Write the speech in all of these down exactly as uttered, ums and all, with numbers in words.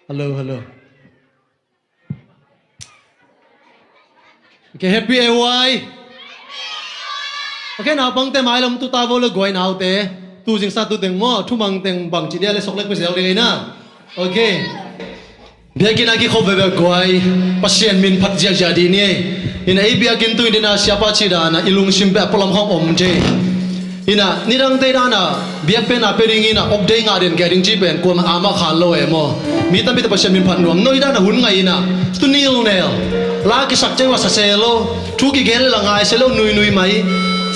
Hello, hello. Okay, happy A Y. Okay, naupangte mailam tu ta vo le guai naute. Tu zingsa tu teng maw, thumang teng bang ci dia le sok lek pe zel ding ei na. Okay. Biakinn a kikhop veve guai, Pasian min phat ziahziah dih ni ei. Ina ei biakinn tu in dina siapa ci dana i lungsim pe a pualam khawng om thei. Ina nidangte dana biakpen a pe ding ina ok dei ngah den kei ding ci pen kuama ama khan lo e maw. Mi tampi ta Pasian min phat nuam no i dana hun ngai ina. Tu nil nel. La kisak ceng la sa se lo. Thu kigen le la ngai se lo nuinui mai.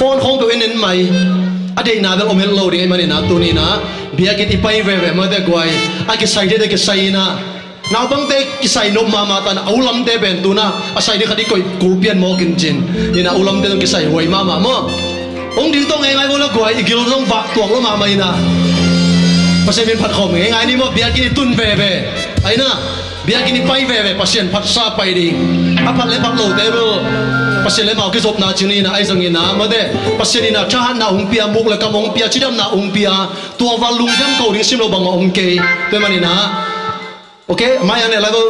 Phone khawng pe in en mai. A deihna bel om het lo ding ei manina tunina. Biakinn i pai veve mate guai. A kisai thei te kisai ina. Naupangte kisai nop mahmah tan a ulamte pen tuna a sai ding khat i koih kul pian mawk in cin. Ina ulamte zong kisai huai mahmah maw. Hong ding tawh ngeingai maw la guai i gil zong vak tuak lo mahmah ina. Pasian min phat khawm ngeingai ni maw biakinn i tun veve. Aina biakinn i pai veve Pasian phatsa pai ding. A phat le phat lote bel Pasian le mau kizopna cin ina ai zong ina mate. Pasian ina thahatna hong pia muk le kam hong pia cidamna hong pia. Tua val lungdam ko ding sim lo bang mah om kei. Tua manina. Okay, mai-ah ne lai bo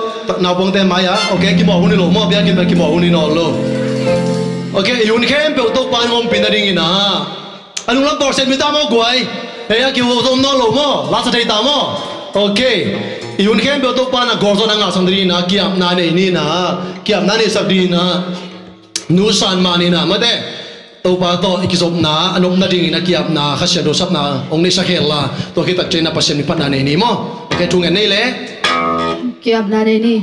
naupangte mai-ah. Okay, kimawh hun hi lo maw biakinn bel kimawh hun hi nawn lo. Okay, i hun khempeuh Topa in hong ompih nadingin ah a nunglam pawlsiat mi ta maw guai. Hei a kiho zom nawn lo maw lasa thei ta maw. Okay, i hun khempeuh Topa in a gawlzawhna ngahsak nadingin ah kiapna nei ni na. Kiapna neisak dingin ah nusan mah ni na mate. Topa tawh i kizopna a nop nadingin a kiapna Kha Siangtho sapna hong neihsak hen la tua khit tak ciangin a Pasian min phatna nei ni maw. Kei thungen nei le. Kiapna nei ni.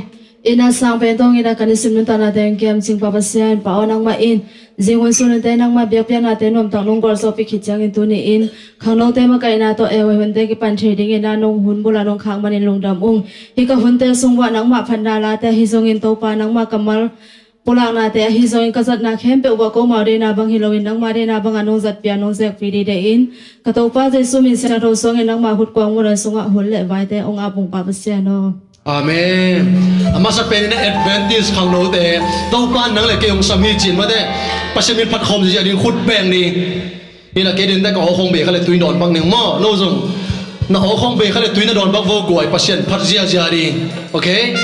Ina sang pen tawngin a kan i sim nuntakna teng kiam cingpa Pasian pa aw nangmah in zing hun sun hunte nangmah biakpiaknate nuamtak nong gualzawhpih khit ciangin tuni in khangnote makaihna tawh e huai hunte kipan thei dingin a nong hun bula nong khak manin lungdam ung. Hih ka hunte sung uah nangmah phatna late ahi zongin Topa nangmah kammal pulaknate ahi zongin ka zatna khempeuh uah ko mau deihna bang hi loin nangmah deihna bangah nong zatpih a nong zekpih dide in ka Topa Jesu min siangtho suangin nangmah khutkuang muhdawn sungah hun le vaite hong ap ung pa Pasian aw. Amen. A masa penin a Adventist khangnote Topa nang le kei hong sam hi cin mate. Pasian min phat khawm ziahziah ding khut beng ni. Ina kei dinte ka aw khawng bei kha le tui dawn bak ning maw no zong. Na aw khawng bei kha le tui na dawn bak vo guai Pasian phat ziahziah ding. Okay.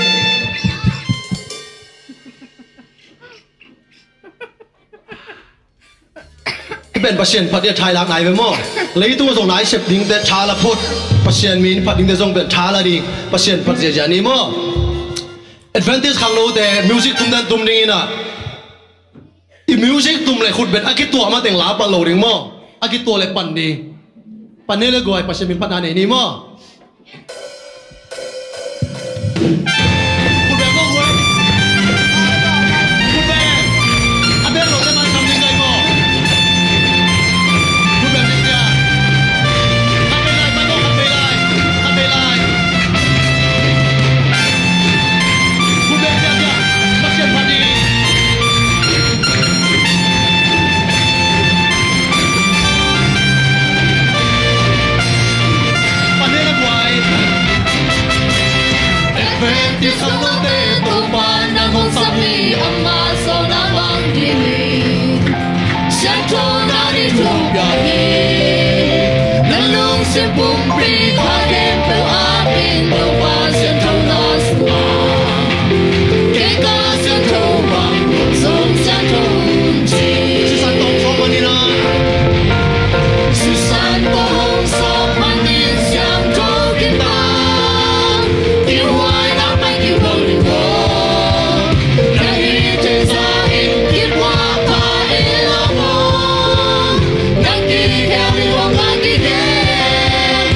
Hih pen Pasian phat ding a thailak nai ve maw. Leitung a zong nai sep dingte thala phut. Pasian min phat dingte zong pen thala ding Pasian phat ziahziah ni maw. Adventist khangnote music tum den tum ding ina. I music tum le khut bet a kituah mateng la pan lo ding maw. A kituah le pan ding. Pan ni le guai Pasian min phatna nei ni maw. Adventist khangnote Topa nang hong sam hi amah sawlna bang ding hi. Siangtho na ding thupia hi. Na lungsim pumpi kha khempeuh a ding Topa siangtho na sungah. Kei ka siangtho bang zong siangtho un ci. Sisan tawh hong sawm manin ah. Sisan tawh hong sawm manin siangtho kibang. Kihuai na pai kihuai ni bo. Na hi thei sa in kihuai pa in la bo. Na kikhial in hong ka kikhial.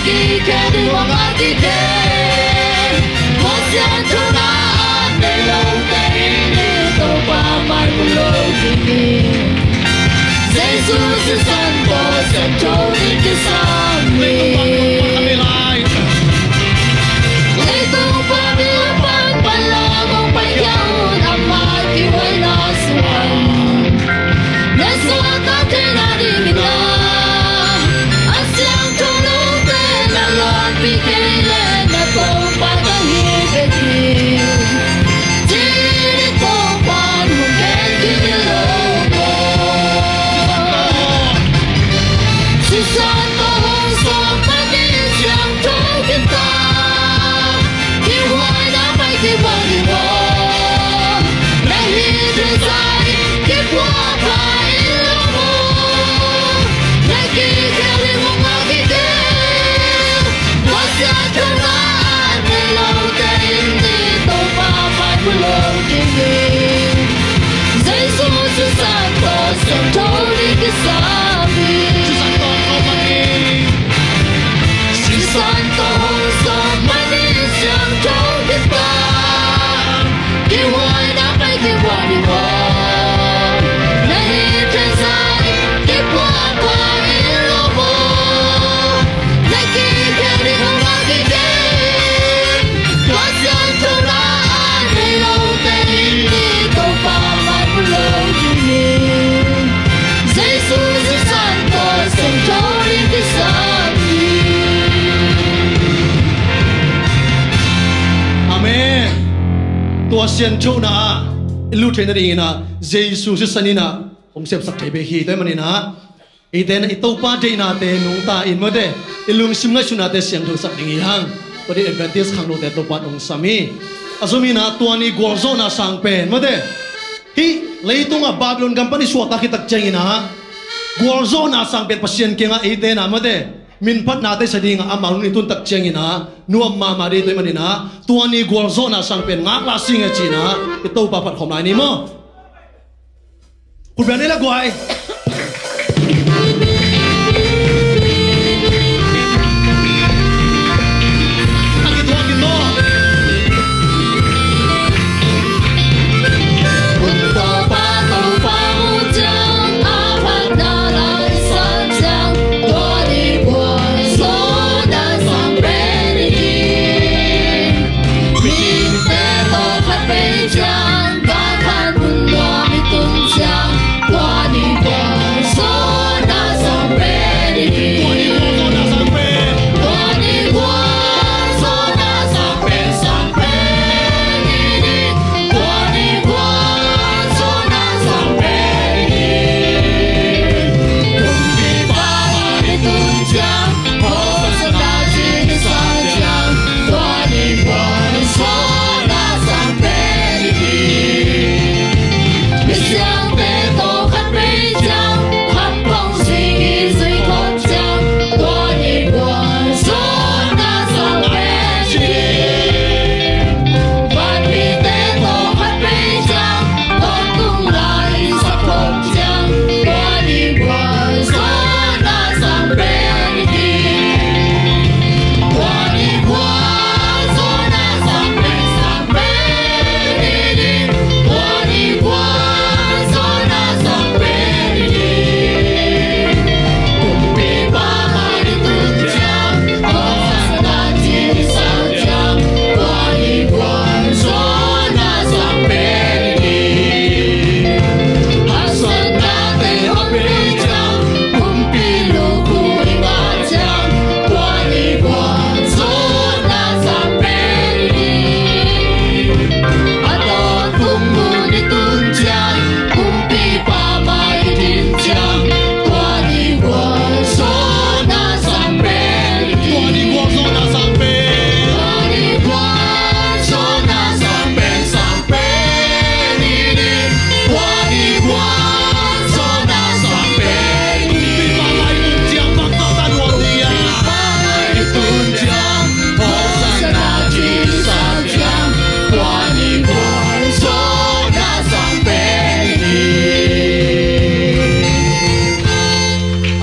Kikhel ding hong ngah kik in. Kua siangtho na a nei lote in i Topa mai mu lo ding hi. Jesu sisan tawh siangtho ding kisam hi. Leitung pan mi a panpan lo hong pai khia un, ama kihuaina sungah na suakta theihna dingin ah, a siangtho lote na lawnpih kei leh na Topa ka hi bek hi, ci-in i Topa'n hong gen kik hi lo maw. Sisan tawh hong sawm panin siangtho khin ta. Kihuaina pai kibang hi maw. Na hih theihsa in kiphuapha in lo maw. Na kikhel ding hong ngah kik in. Kua siangtho na a nei lote in i Topa mai mu lo ding hi. Jesu sisan tawh siangtho ding kisam hi. Sisan tawh hong sawm panin siangtho khin ta. Kihuaina pai kibang hi maw. Na hih theihsa in kiphuapha in lo maw. Na kikhel ding hong ngah kik in. Kua siangtho na a nei lote in i Topa mai mu lo ding hi. Jesu sisan tawh siangtho ding kisam hi. Amen. Tua siangthona ah i lut theih nadingin ah Jesu sisan in ah hong sepsak thei bek hi. Tua ahih manin ah eite in ah i Topa deihnate nungta in, mawte, i lungsim ngaihsutnate siangthosak ding hi hang. Tua ding Adventist khangnote Topa in hong sam hi. A zom in ah tua ni gualzawhna sang pen, mawte, hih leitungah Babylon gam pan i suakta khit tak ciangin ah gualzawhna sang pen Pasian kiangah eite in ah, mawte, minphatnate sa dingah amah hun i tun tak ciangin ah nuam mahmah ding. Tua ahih manin ah tua ni gualzawhna sang pen ngaklah sing e ci-in ah i Topa phat khawm lai ni maw. Khut beng ni la guai.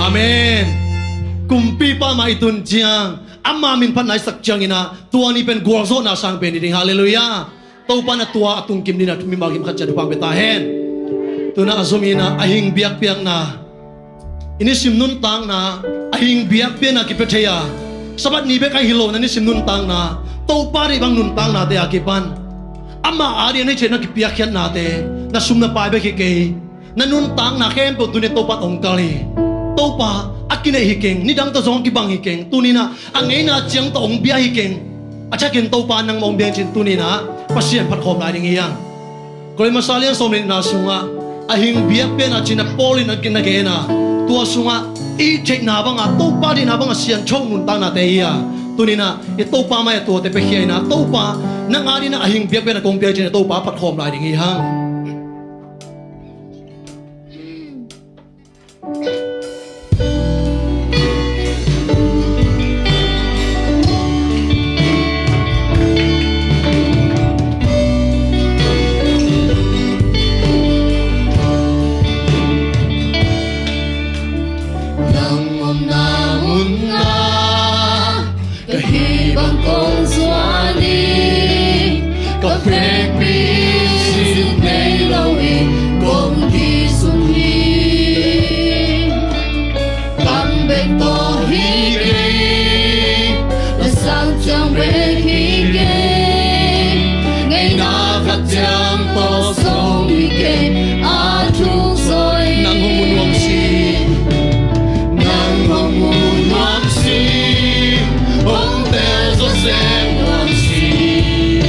Amen. Kumpipa mah i tun ciang Ama min phatna i sak ciangin ah tua ni pen gualzawhna sang pen hi ding. Halleluiah. Topa in ah tua a tungkim dingin ah mimal kim khat ciat thupha pia ta hen. Tu-in ah a zom in ah a hing biakpiakna, i nisim nuntakna, a hing biakpiakna kipia thei a, Sabbath ni bek ahi lo na nisim nuntakna, Topa deih bang nuntaknate a kipan ama ading a nei theihna kipiakkhiatnate, na sum na pai bek hi kei, na nuntakna khempeuh tuni Topa in hong kal hi. Topa, a kineih hi keng, nidang tawh zong kibang hi keng, tuni-in ah a ngeina ciang tawh hong bia hi keng. A thakin Topa nangmah hong bia hi cin tuni-in ah Pasian phat khawm lai ding hi hang. Korin masa lian sawm le nihna sungah a hing biakpiakna ci-in ah Paul in a gen a, tua sungah i theihna bangah Topa deihna bangah siangtho nuntaknate hi a, tuni-in ah i Topa mai-ah tuate piakhia in ah, Topa, nang ading ah a hing biakpiakna kong pia hi cin ah Topa phat khawm lai ding hi hang. Nang omna mun ah ka hih bang kong zuan hi, ka vekpi sin nei lo in kong kisum hi. Kam bek tawh hi kei, la sang ciang bek hi kei, ngeina khat ciang tawh zong hi kei, a thuk zaw hi. Nang hong mu nuam sih, nang hong mu nuam sih, hong tel zaw sem nuam sih.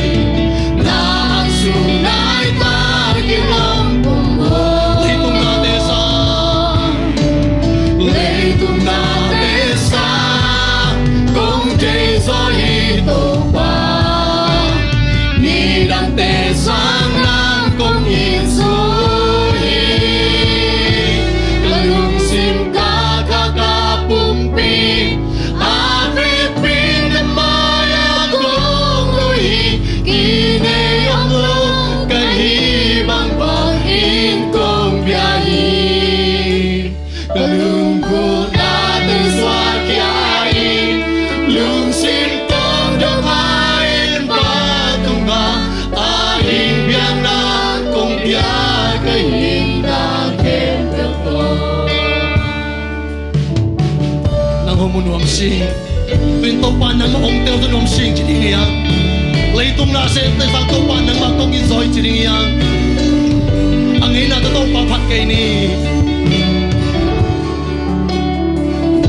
Na ang sung nai takin hong pom aw. Leitung nate sang, leitung nate sang kong thei zaw hi Topa. Nidangte sang nang kong it zaw hi. Ka lungsim, ka kha, ka pumpi, a vekpi na mai-ah kong lui hi. Kinei om lo, ka hih bangvang in kong bia hi. Ka lunggulhnate suakkhia in, lungsim tungdong a, innpa tungah a hing biakna kong pia, ka hihna khempeuh tawh. Nang hong mu nuam sih. Tu-in Topa nangmah hong tel zaw nuam sih ci ding hi hang. Leitung na semte sang Topa nangmah kong it zaw hi ci ding hi hang. A ngeina tawh Topa phat kei ni.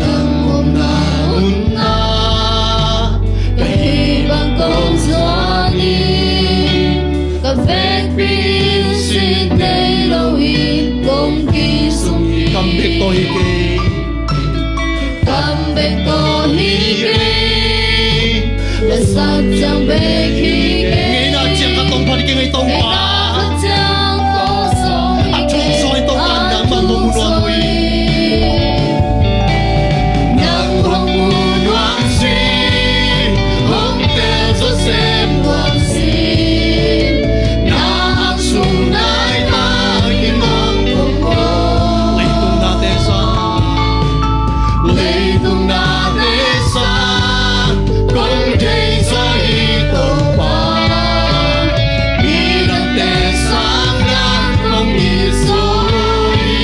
Nang omna mun ah ka hih bang kong zuan hi, ka vekpi sin nei lo in kong kisum hi. Kam bek tawh hi kei, kam bek tawh hi kei, la sang ciang bek hi kei. Ngeina ciang khat tawh phat hi kei, ngai Topa. Ngeina khat ciang tawh zong hi kei, a thuk zaw hi Topa, nangmah kong mu nuam uh hi. Nang hong mu nuam sih, hong tel zaw sem nuam sih. Na ang sung nai takin hong pom aw. Leitung nate sang, leitung nate sang kong thei zaw hi Topa. Nidangte sang nang kong it zaw hi.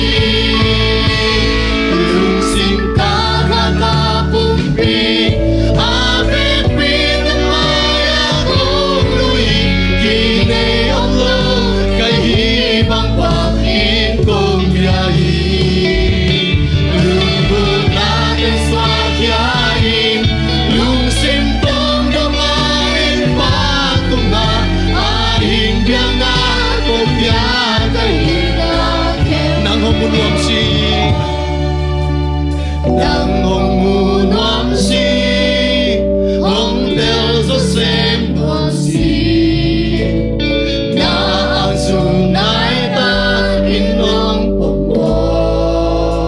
Lungsim, ka kha, ka pumpi, a vekpi na mai-ah kong lui hi. Kinei om lo, ka hih bangvang in kong bia hi. Lunggulhnate suakkhia in, lungsim tungdong a, innpa tungah a hing biakna kong pia, ka hihna khempeuh. Nang hong mu nuam sih, nang hong mu nuam sih, hong tel zaw sem nuam sih. Na ang sung nai takin hong pom aw.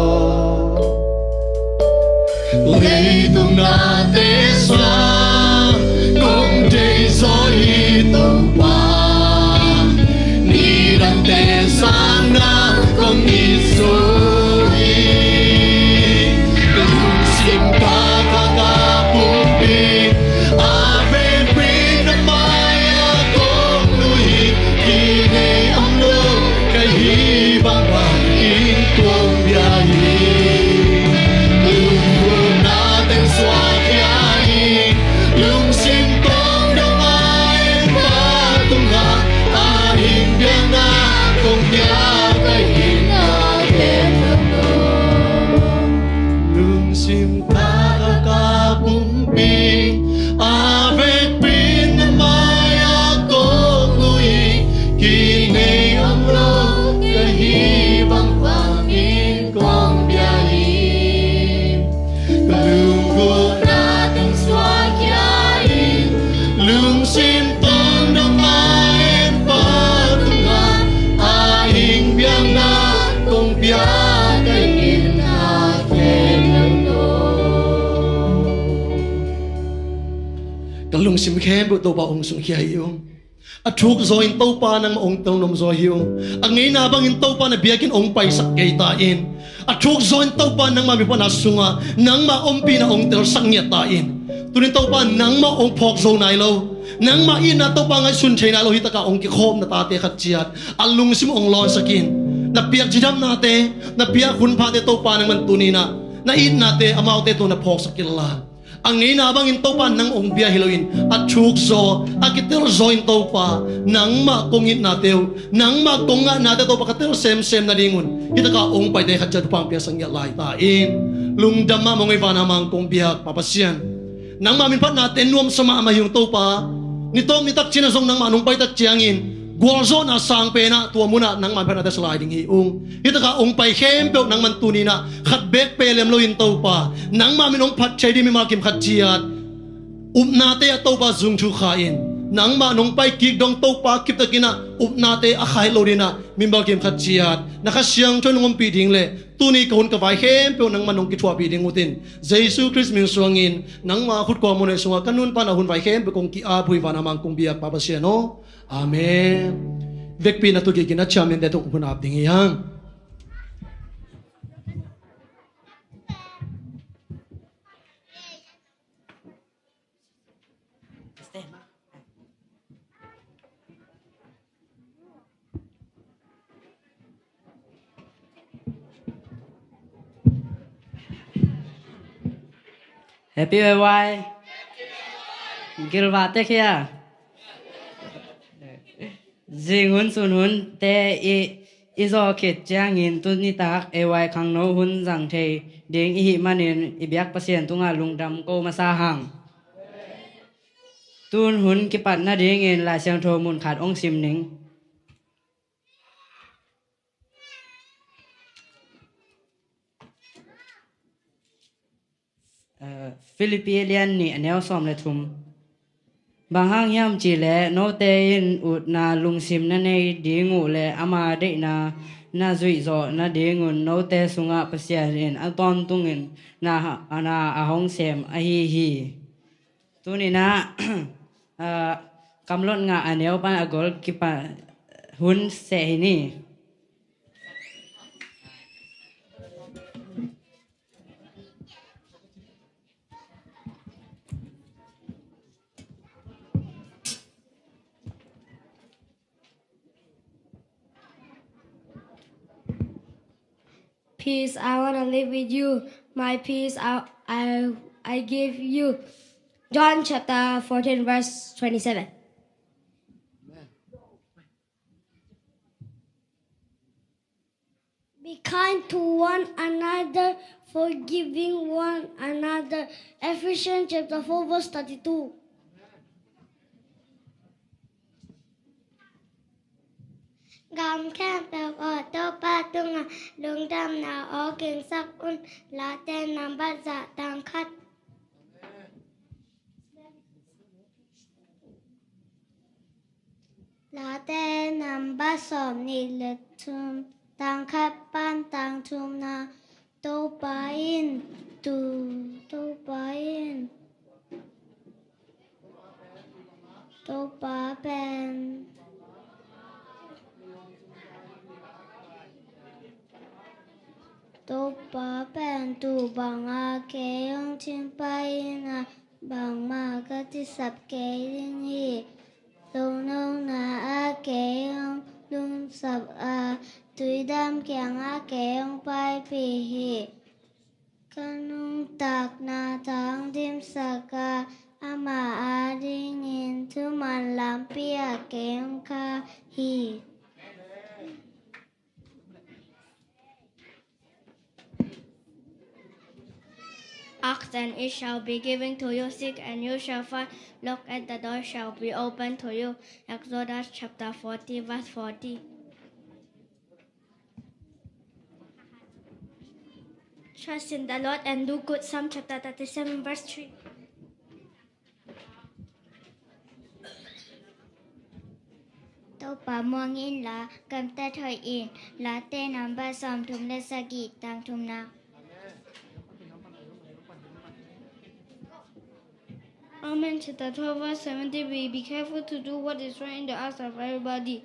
Leitung nate sang kong thei zaw hi Topa. Nidangte sang nang kong it zaw hi. Ka lungsim, ka kha, ka pumpi, A lungsim khempeuh Topa hong sungkhia hi ung. A thuk zaw in Topa nangmah hong tel nuam zaw hi ung. A ngeina bangin Topa na biakinn hong paisak kei ta in. A thuk zaw in Topa nangmah miphatna sungah nangmah ompihna hong telsak ngiat ta in. Tuni in Topa nangmah hong phawk zo nai lo, nangmah itna Topa ngaihsun thei nai lo, hi takah hong kikhawm na tate khat ciat a lungsim hong lawnsak in. Na piak cidamnate, na piak hunphate Topa nangman tuni in ah na itnate amaute tungah na phawksak inla, a ngeina bangin Topa nang hong bia hi loin a thuk zaw, a kitel zaw in Topa nangmah kong itnate uh, nangmah kong ngahnate Topa ka tel semsem nadingun hi takah hong paite khat ciat thupha hong piaksak ngiat lai ta in. Lungdam mahmah ung ei, van a mang kong biak Pa Pasian. Nangmah minphatnate nuamsa mahmah hi ung Topa. Ni tawp ni tak ciangin ah zong nangmah nong pai tak ciangin gualzawhna sang pen ah tua munah nangmah minphatnate sa lai ding hi ung. Hi takah hong pai khempeuh nangman tuni in ah khat beek pelem loin Topa nangmah min hong phat thei ding mimal kim khat ciat upnate ah Topa zung thuk kha in. Nangmah nong pai kik dong Topa kiptakin ah upnate a kha het lo ding in ah mimal kim khat ciat na Kha Siangtho in hong ompih ding le tuni ka hun ka vai khempeuh nangman nong kithuahpih ding ut in. Jesu Khrist min suangin nangmah khut kuamah neih sungah ka nuntakna hun vai khempeuh kong ki-ap uh hi, van a mang kong biak Pa Pasian aw. Amen. Vekpi na tu kik in ah chairman-te tung hun ap ding hi hang. Happy A Y. Gilvah tek hia. Zing hun sun hunte i, i zawh khit ciangin tuni tak A Y khangno hun zang thei ding i hih manin i biak Pasian tungah lungdam ko masa hang. Tun hun kipat nadingin Lai Siangtho mun khat hong sim ning. Eh, Philippi lian nih a neu sawm le thum. Bang hang hiam cih leh note in utna lungsim na nei ding uh le ama deihna na zuih zawh nadingun note sungah Pasian in a tawntungin na, na a hong sem ahi hi. Tuni in ah, ah, Kamlot ngah a neu pan a gol kipan hun seh hi ni. Peace I want to live with you. My peace I, I, I give you. John chapter fourteen, verse twenty-seven. Be kind to one another, forgiving one another. Ephesians chapter four, verse thirty-two. Gam khempeuh aw, Topa tungah lungdamna aw kingsak un. Late nambat za tang khat. Late nambat sawm nih le thum, tang khat pan tang thumna. Topa in tu, Topa in, Topa pen, Topa pen tu banga kei hong thim pai in a, bangmah ka tisap kei ding hi. Lungnopna ah kei hong lungsap a, tuidam kiangah kei hong paipih hi. Ka nuntakna tang dimsak a, amah adingin thuman lampi ah kei hong kha hi. Ask and it shall be given to you. Seek and you shall find. Knock and the door shall be opened to you. Exodus chapter forty, verse forty. Trust in the Lord and do good. Psalm chapter thirty-seven, verse three. Topa muang inla, gamtat hoih in. Late nambat sawmthum le sagih, tang thumna. Romans chapter twelve, verse seventeen. Be, be careful to do what is right in the eyes of everybody.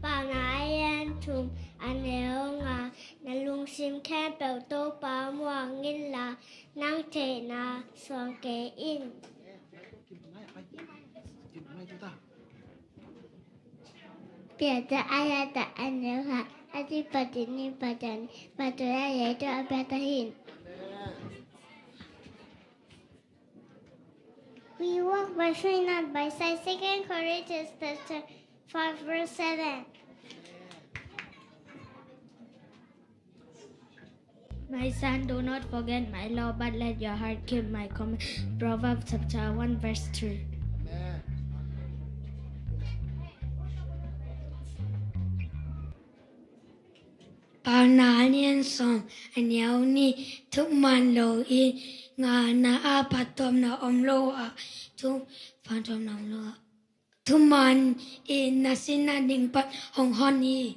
Paunak a lian thum, a neu nga. Na lungsim khempeuh Topa muang inla, nang theihna suang kei in. Piancil a lian thum, a neu khat. A ding Pasian in Pasian, Pasian a lian thum a piak ta hi. We walk by faith, not by sight. Second Corinthians chapter five, verse seven. My son, do not forget my law, but let your heart keep my command. Proverbs chapter one, verse three. Paunak a lian sawm, a neu nih. Thuman lo in ngana a, phattuamna om lo a, thu, phattuamna om lo a, thuman in na sinna ding pan hong hon hi.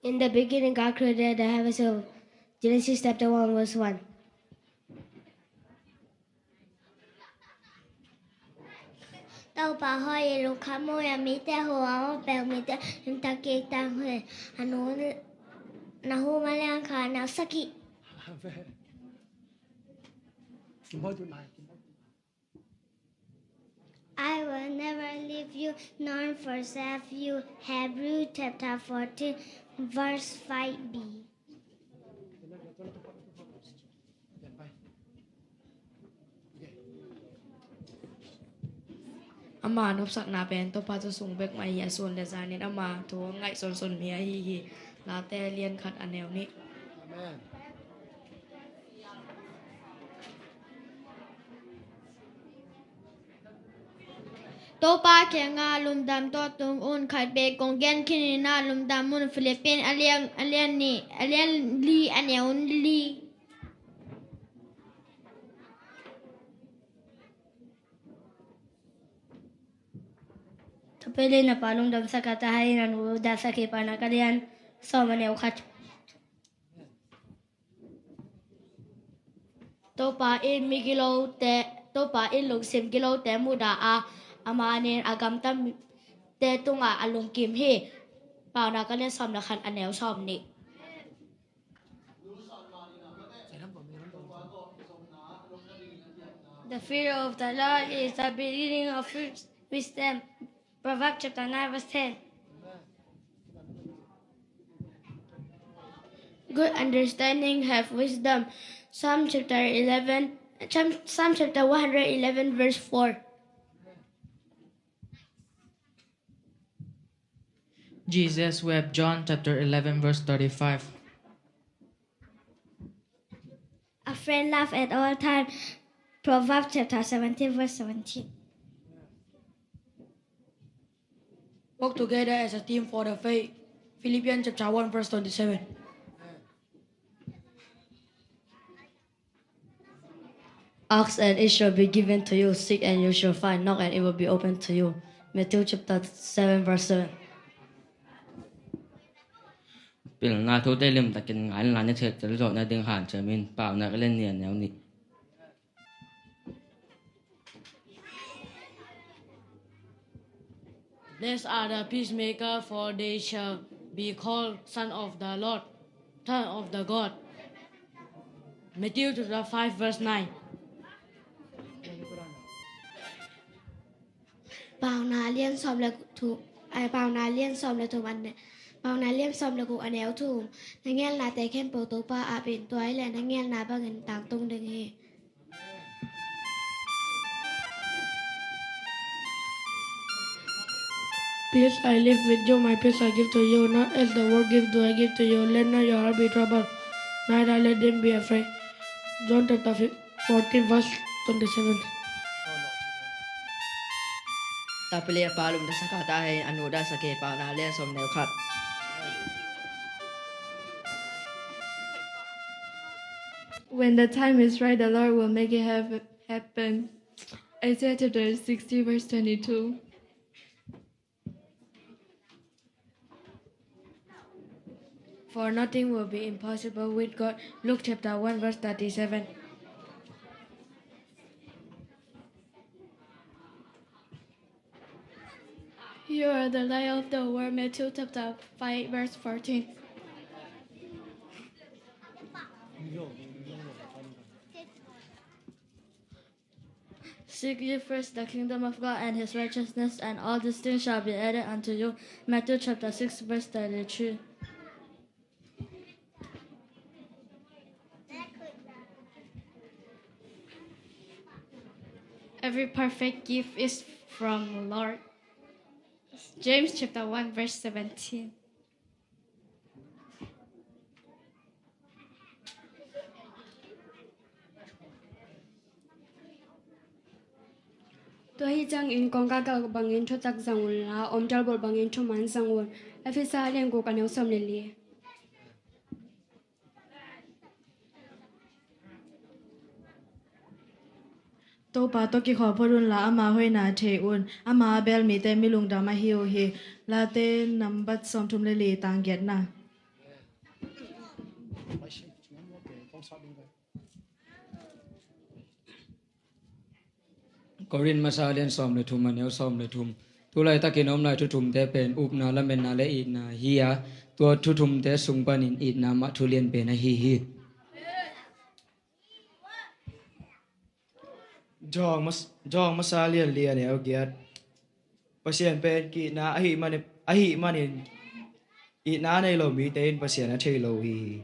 In the beginning, God created the heavens and earth. Genesis chapter one, verse one. Topa hoih in lungkham uh hi a, mite huh a, a peuh mite limtak kik tang hi. A nu na huh mah lian khat, a neu sagih. I will never leave you nor forsake you. Hebrew chapter fourteen, verse five b. Ama nopsakna pen Topa tawh sung bek mah hi a, sun le zanin ama thu ngaihsunsun mi ahi hi. Late lian khat, a neu nih. Amen. Topa kiangah lungdam tawh tung un. Khat bek kong gen khin ing a, lungdam un. Philippi a lian, a lian nih, a lian li, a neu li. Tha peli na pa lungdam sak a, tha hai na nu da sak hi. Paunak a lian sawm, a neu khat. Topa in migilote, Topa in lungsim gilote muhdah a, a manin a gamtate tungah a lungkim hi. Paunak a lian sawm le khat, a neu sawm nih. The fear of the Lord is the beginning of wisdom. Proverbs chapter nine, verse ten. Good understanding have wisdom. Psalm chapter eleven, Psalm, Psalm chapter one hundred eleven, verse four. Jesus wept. John chapter eleven, verse thirty-five. A friend love at all time. Proverbs chapter seventeen, verse seventeen. Work together as a team for the faith. Philippians chapter one, verse twenty-seven. Ask and it shall be given to you. Seek and you shall find. Knock and it will be open to you. Matthew chapter seven, verse seven. Pilna thute limtakin ngai inla, na theihtel zawh nading hanciam in. Paunak a lian nih, a neu nih. Blessed are the peacemaker, for they shall be called son of the Lord, son of the God. Matthew chapter five, verse nine. Paunak a lian sawm le thum, ai, Paunak a lian sawm le thum, a ne-, Paunak a lian sawm le guk, a neu thum. Na ngelnate khempeuh Topa ap in, tua hi leh na ngelna bangin tangtung ding hi. Peace I leave with you, my peace I give to you. Not as the world gives do I give to you. Let not your heart be troubled, neither let them be afraid. John chapter fourteen, verse twenty-seven. Tha peli a pa lungdam sak a, tha hai a nu da sak hi. Paunak a lian sawm, neu khat. When the time is right, the Lord will make it hap-, happen. Isaiah chapter sixty, verse twenty-two. For nothing will be impossible with God. Luke chapter one verse thirty-seven. You are the light of the world. Matthew chapter five verse fourteen. Seek ye first the kingdom of God and his righteousness, and all these things shall be added unto you. Matthew chapter six verse thirty-three. Every perfect gift is from Lord. James chapter one verse seventeen. Tua hi ciangin kongkak bangin thutak zang unla, omtal bawl bangin thuman zang un. Efesa a lian guk a neu sawm le li. Topa tawh kikhawlphuh unla, ama hoihna thei un. Ama a bel mite mi lungdam ahi uh hi. Late nambat sawmthum le li, tang giatna. Korin masa lian sawm le thum a neu sawm le thum. Tulaitakin om lai thuthumte pen upna, lametna le itna hi a, tua thuthumte sung panin itna mah thu lian pen ahi hi. John mas-, John masa lian li a neu giat. Pasian pen ki-itna ahi manin, ahi manin itna nei lo mite in Pasian a thei lo hi hi.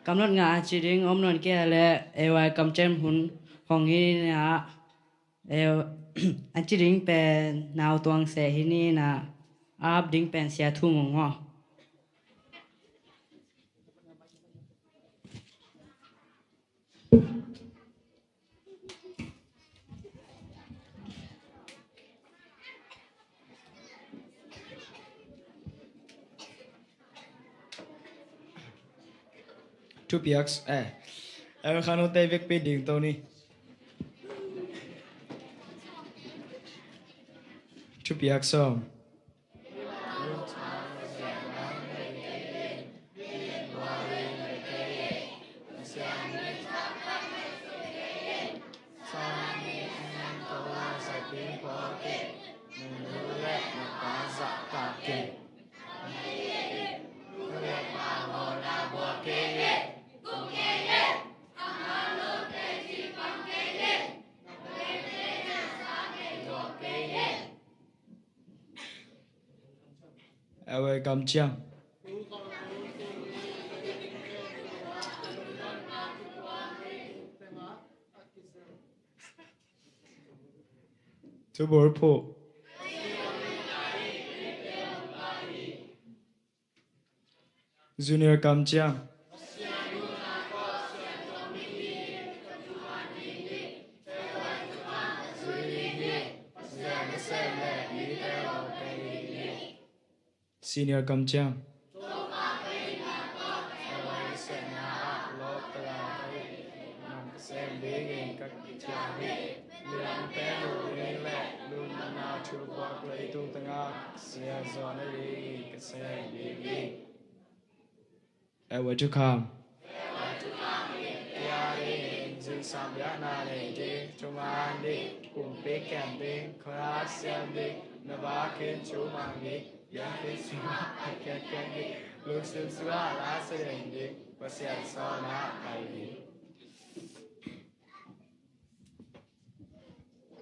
Kamlot nga a ci ding om nawn kei a leh A Y kamciam hun hong hi ni a, a ci ding pen Nau Tuang Seh hi ni a, a ap ding pen Sia Thu Mung aw. Thupiak, eh, Americano te vekpi ding to ni. Thupiak sawm. A Y kamciam. Thubulphuh. Junior kamciam. Senior kamciam. A Y thukham. Zingsang biakna nei ding, thuman ding, kumpi kem ding, khuarak siam ding, na vakin thu mang ding, biakinn sungah a kiakiak ding, lungsim sungah la sa ding, Pasian sawlna pai ding.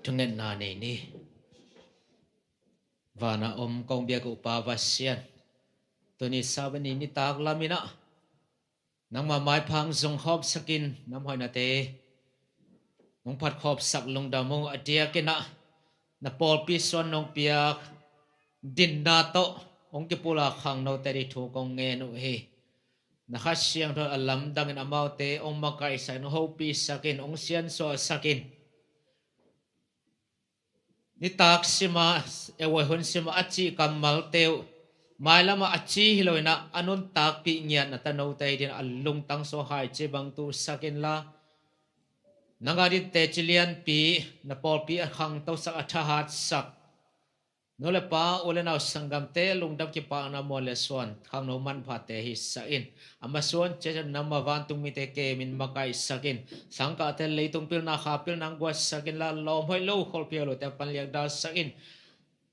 Thungetna nei ni. Vana om kong biak uh Pa Pasian, tuni Sabbath ni nitak lamin ah nangma maipha hong zong khawmsakin, na hoihnate hong phat khawmsak lungdam uh a diakin ah na pawlpi suan nong piak dinna tawh hong kipulak khangnote ding thu kong ngen uh hi. Na Kha Siangtho a lamdangin amaute hong makaihsakin, hong hopisakin, hong siansuahsakin, nitak sima, A Y hun sima a cih kammalte uh mailamah a ci hi loinah a nuntakpih ngiatna tanote hi dingin a lungtang suahai ci bang tuhsak inla, na ngat in teci lianpi, na pawlpi a khangtosak, a thahatsak nu le pa, u le nau, sanggamte lungdam kipakna mual le suan khangno manphate hisak in. A masuan ciacian nangma vantung mite kemin makaihsak in. Sangkahte leitung pilna kha pilna guatsak inla, lawm hoih lo kholphiau lote a panliak dalsak in.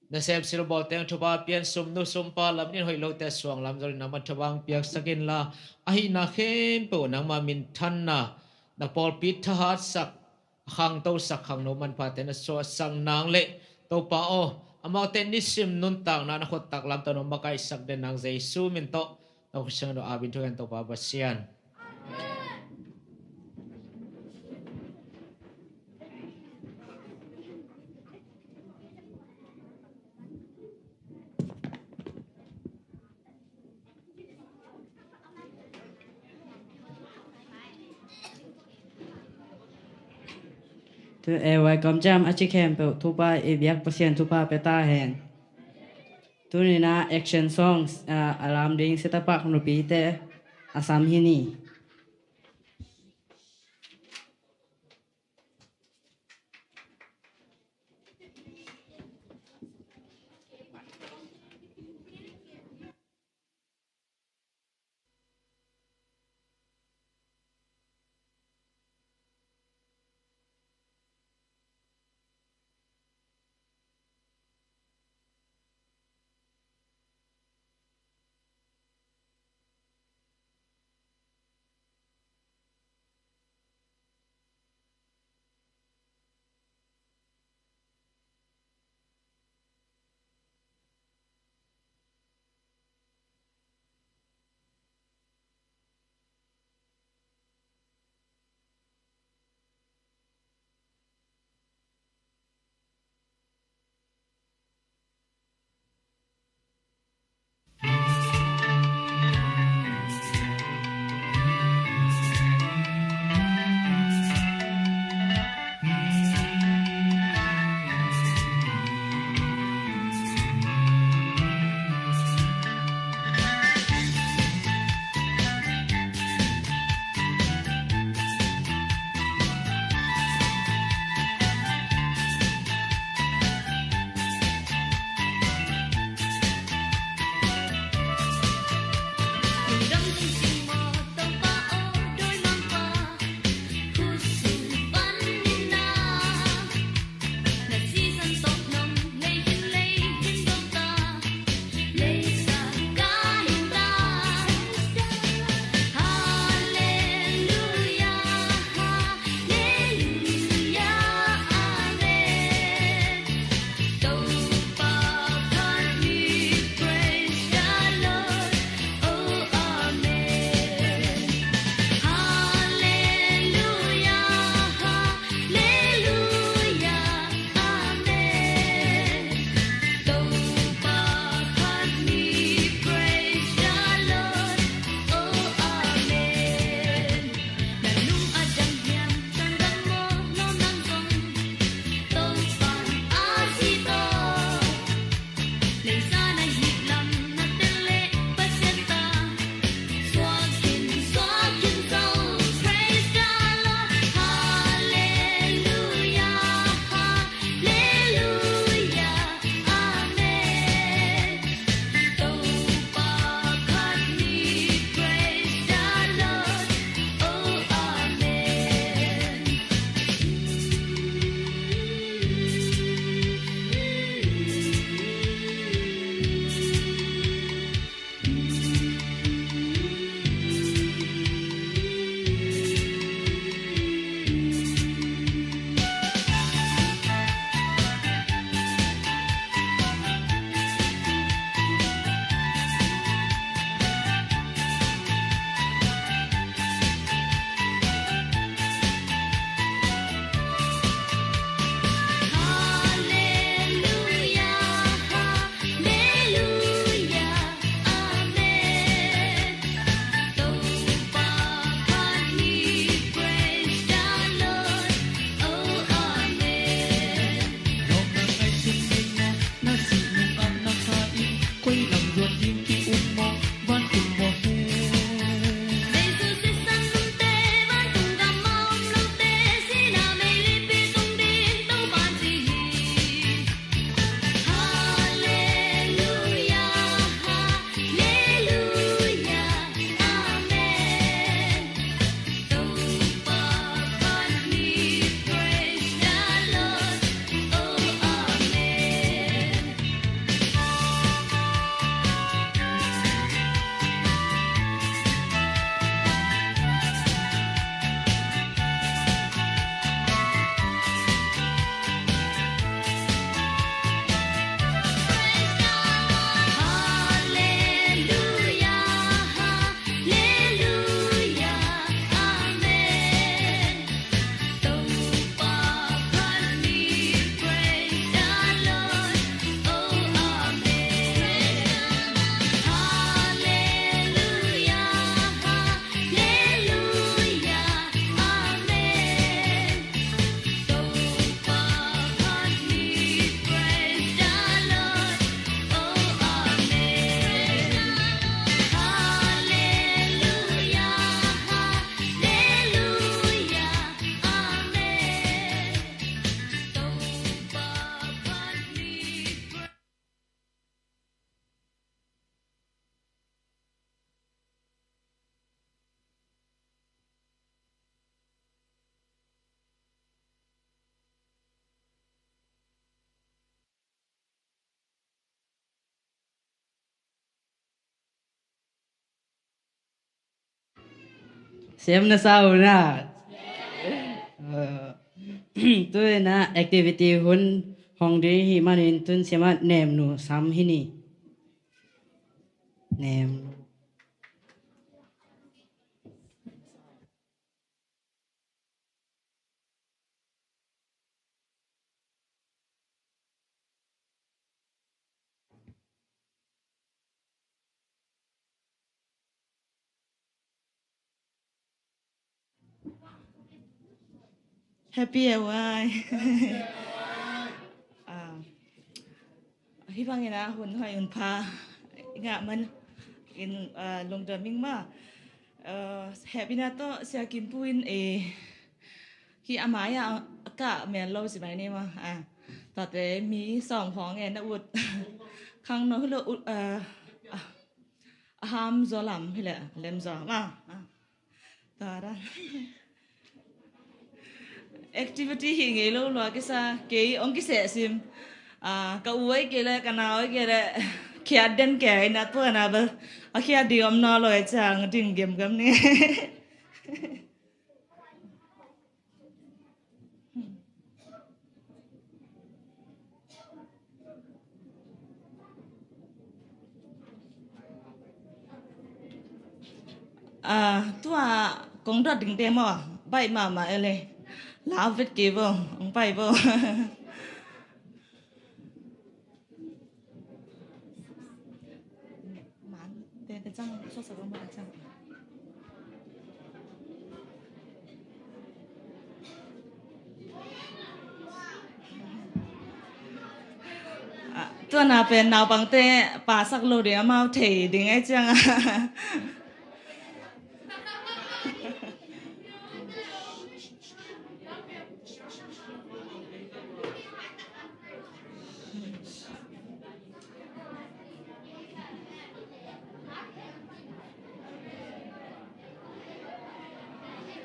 Nasem silbawlte thupha pian, sumnu sumpa lam in hoih lote suang lam zolin nangma thabang piaksak inla, a hihna khempeuh nangma minthanna, na pawlpi thahatsak, a khangtosak khangno manphate na suahsak nang le Topa aw, amaute nisim nuntakna na khuttak lamto na makaihsak den nang Jesu min tawh na khusiang do abin thugen Topa Pasian. Tu e wai kom jam a ci khempeuh thupha i biak Pasian thupha pia ta hen. Tunina action songs a lam ding sitapak nupite a sam hi ni. Siam na sa uh na. Eh, tu-in ah activity hun hong ding hi manin tun siam ah nemnu sam hi ni. Nem. Happy a vai. Ah, hih bangin ah hun hoih hun pha i ngah man in, ah, lungdam ing maw. Ah, hehpihna tawh Sia Kim Pu in, eh, hih a mai-ah a kah mel lo ci mai ni maw. Ah, tate mi sawm khawng e na ut. Khangno hi lo ut, ah, ah, a ham zaw lam hi leh lem zaw maw. Ah. Tua dan. Activity hih ngei lo lua kisa, kei hong kiseh sim. Ah, ka u ahih kei leh ka nau ahih kei leh khiat den kei na tua na bel a khiat ding om nawn lo e ciang ding gemgem ni. Ah, tua kong dot dingte maw, baih mahmah e le. Lau vet kei vo, hong pai vo. Ah, tua na pen naupangte pasak lo ding, amau thei ding ahih ciangin.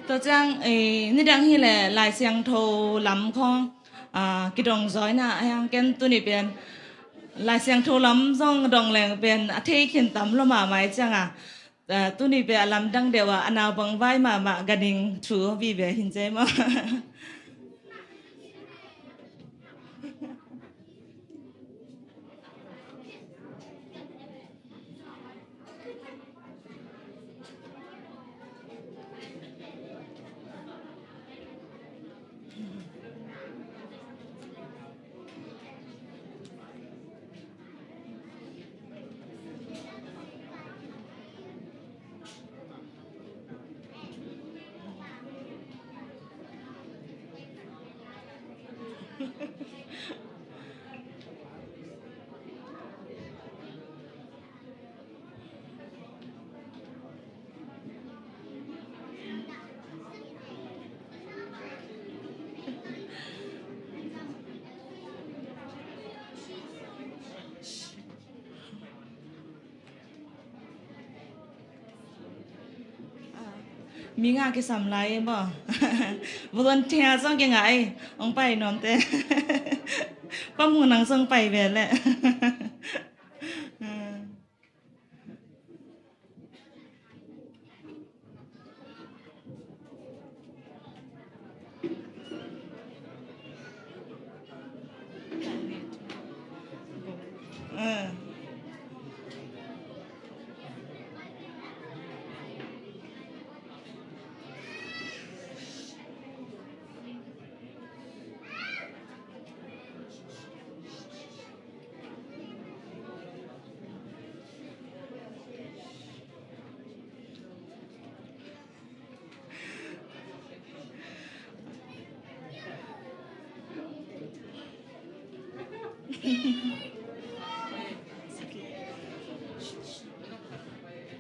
Tua ciang, eh, nidang hi leh Lai Siangtho lam khawng, ah, kidong zaw ina, a hiang ken tuni pen Lai Siangtho lam zong dong leng pen a thei khin tam lo mahmah ahih ciangin, ah, tuni pen a lamdang deuh a, a naupang vai mahmah ganhing thu vive hin cei maw. Mi nga kisam lai e maw. Volunteer zong kingah e, hong pai nuamte. Pa Mung nang zong pai ve leh.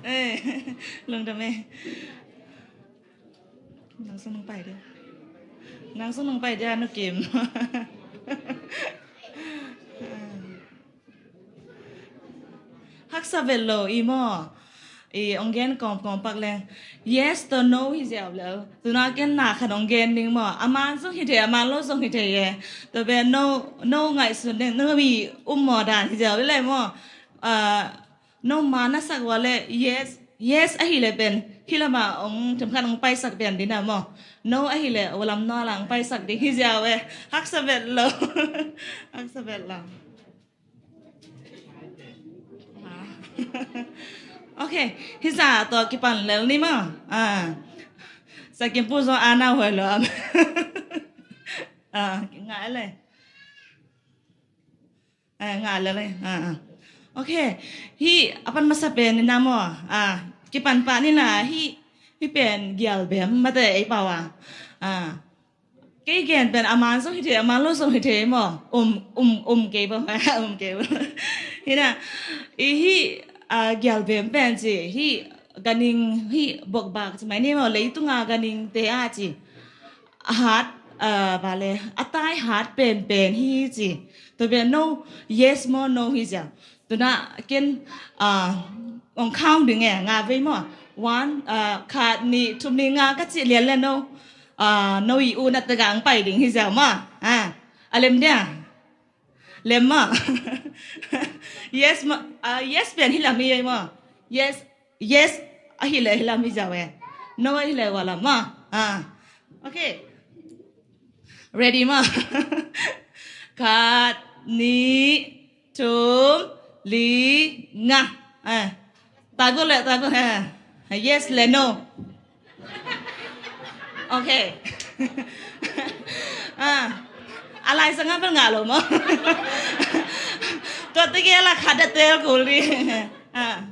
Eh, lungdam e. Nang sung nang pai dia. Nang sung nang pai dia, Nu Kim. Haksa vet lo i maw. I hong gen kawmkawm pak leng. Yes to no hi ziau lel. Tuna ken na khat hong gen ding maw. A man zong hi thei, a man lo zong hi thei e. Tua pen no, no ngaihsun ding, no mi um maw dan hi ziau lel maw. Ah, no man na sak ua leh yes. Yes ahih leh pen hih lamah hong themkhat hong paisak pian ding a maw. No ahih leh a lamnuai ah hong paisak ding hi ziau e. Haksa vet lo. Haksa vet lo. Ah. Ok. Hih zah tawh kipan lel ni maw. Ah. Sa kim pu zong a nau huai lo am. Ah, ngah le. Eh, ngah lel e. Ah, ah. Ok. Hih a pan masa pen ni na maw. Ah, kipan pah ni na hih, hih pen gialbem mate ei pau a. Ah. Kei gen pen a man zong hi thei, a man lo zong hi thei maw. Um, um, um kei bang, um kei bang. Hi na, i hih, ah, gialbem pen ci, hih ganhing, hih bokbak ci mai ni maw, leitunga ganhingte a ci. A hat, ah, bale, a tai hat penpen hi ci. Tua pen no, yes maw, no hi zia. Tuna ken, ah, hong count ding e, nga vei maw. One, ah, khat, nih, thum, li, nga ka cih lian le no. Ah, no i u na tega hong pai ding hi zia maw. Ah, a lem dia. Lem maw. Yes maw, ah, yes pen hi lam hi ei maw. Yes, yes, ahih leh hi lam hi ziau e. No ahih leh ua lam maw. Ah. Ok. Ready maw. Khat, nih, thum, li, nga. Ah. Taibul le, taibul, ha. Yes le no. Ok. Ah. A lai sanga bel ngah lo maw. Tua tege la khat da tel kul ding. Ah.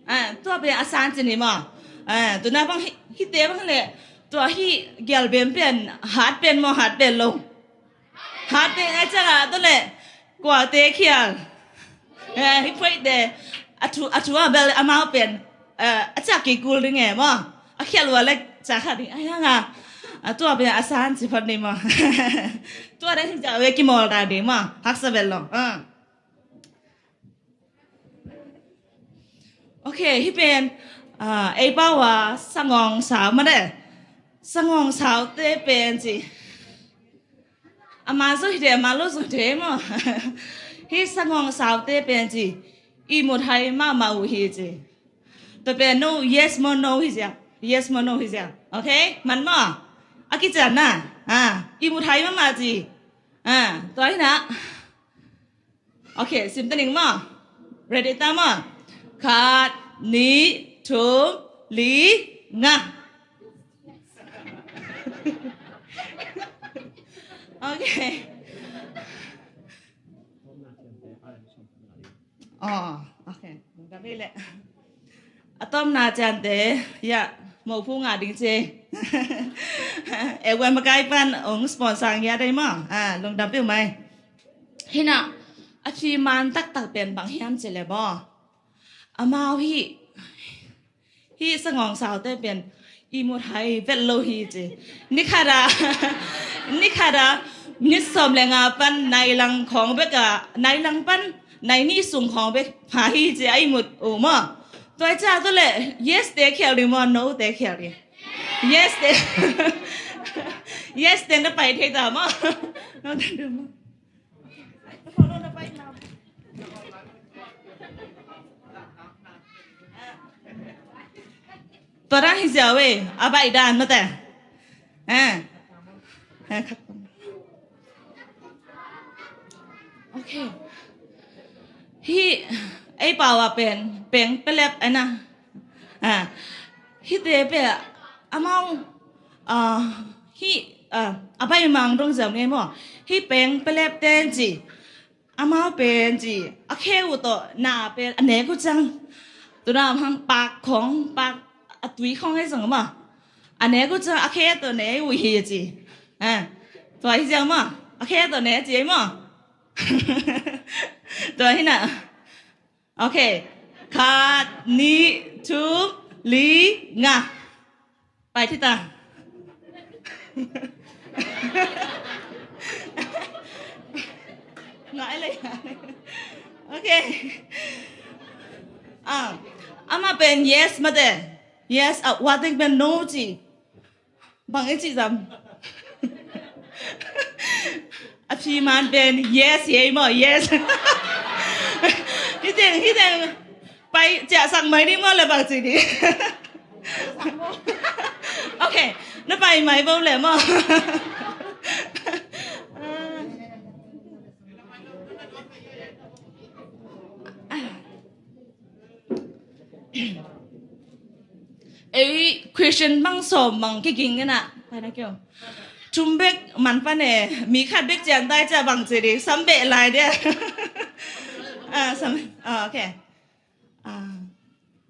Ah, tua pen a san ci ni maw. Ah, tuna bang hi, hite bang le. Tua hih gialbem pen hat pen maw, hat pen lo. Hat pen a ciang a tua le. Kuate khial. Eh, hih phoihte, a thu, a thu a bel amau pen, eh, a ciak kikul ding e maw. A khial ua le ciak kha ding. A hiang a, a tua pen a san ci phot ni maw. Tua ding hi ciak ve kimawl ta ding maw. Haksa vet lo. Ah. Ok, hih pen, ah, ei pau a sangawng sau mate. Sangawng saute pen ci. A man zong hi thei, a man lo zong hi thei maw. Hih sangawng saute pen ci. Ihmut hai mahmah uh hi ci. Tua pen no, yes maw, no hi zia. Yes maw, no hi zia. Ok? Man maw. A kician na. Ah, ihmut hai mahmah ci. Ah, tua hi na. Ok, sim ta ning maw. Ready ta maw. Khat, nih, thum, li, nga. Ok. Oh, ok. Lungdam ei leh. A tawpna ciante, ya, mophu ngah ding ci. Ekwe makai pan ong sponsor ngia dei maw. Ah, lungdam peuhmah ei. Hi na, a ci man taktak pen bang hiam ci le maw. Amau hih, hih sangawng saute pen ihmut hai vet lo hi ci. Ni khat a, ni khat a, minit sawm le nga pan nai lang khawng bek a, nai lang pan nai nih sung khawng bek pha hi ci a ihmut uh maw. Tua ciang tua le, yes te khial ding maw, no te khial ding. Yes te. Yes te na pai thei ta maw. No te ding maw. Tua dan hi ziau e, a baih dan mate. Eh. Eh, khat. Ok. Hih, ei pau a pen, peng pelep, eh na. Ah. Hihte pen, amau, ah, hih, ah, a baih mang dong ziau ngei maw. Hih peng pelep ten ci. Amau pen ci, a khe uh tawh na pen a nek uh ciang. Tuna hang pak khawng, pak a tui khawng ei zong maw. A nek uh ciang a khe tawh ne uh hi ci. Ah, tua hi ziau maw. A khe tawh ne ci ei maw. Tua hi na. Ok. Khat, nih, thum, li, nga. Pai thei ta. Ngai le. Ok. Ah, amah pen yes mate. Yes, a ua teng pen no ci. Bang i ci zam. A ci man pen yes, yes maw, yes. Hi teng, hi teng. Pai ciahsak mai ding maw le bang ci ding? Ok, na pai mai bo le maw? Ei Christian bang sawm bang kiging ina. Pai na kyo. Thum bek man pan e, mi khat bek cian tai cia bang ci ding, sam beh lai dia. Ah, sam, ah, ok. Ah,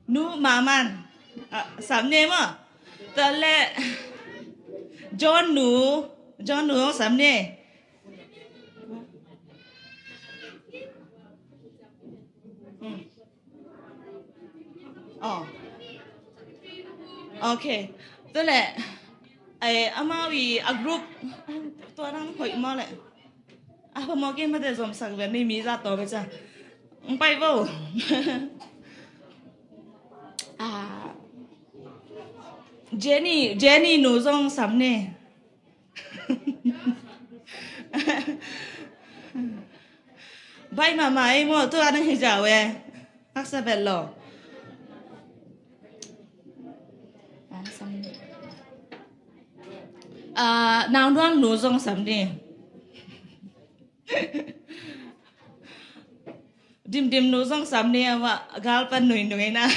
nu maman. Ah, sam ne maw. Tua le John nu, John nu sam ne. Hmm. Oh. Ok. Tua le, ai, amau i a group, tua nang hoih maw le. A, phamawh kei mate zomsak ven ni mi za tawh bek cia. Ng pai vo. Ah, Jenny, Jenny nu zong sam ne. Bai mama ei maw, tua nang hi zau e. Haksa vet lo. Ah, sam ne. Ah, Nau Nuang nu zong sam ne. Dimdim nu zong sam ni a, gal pan nui nui na.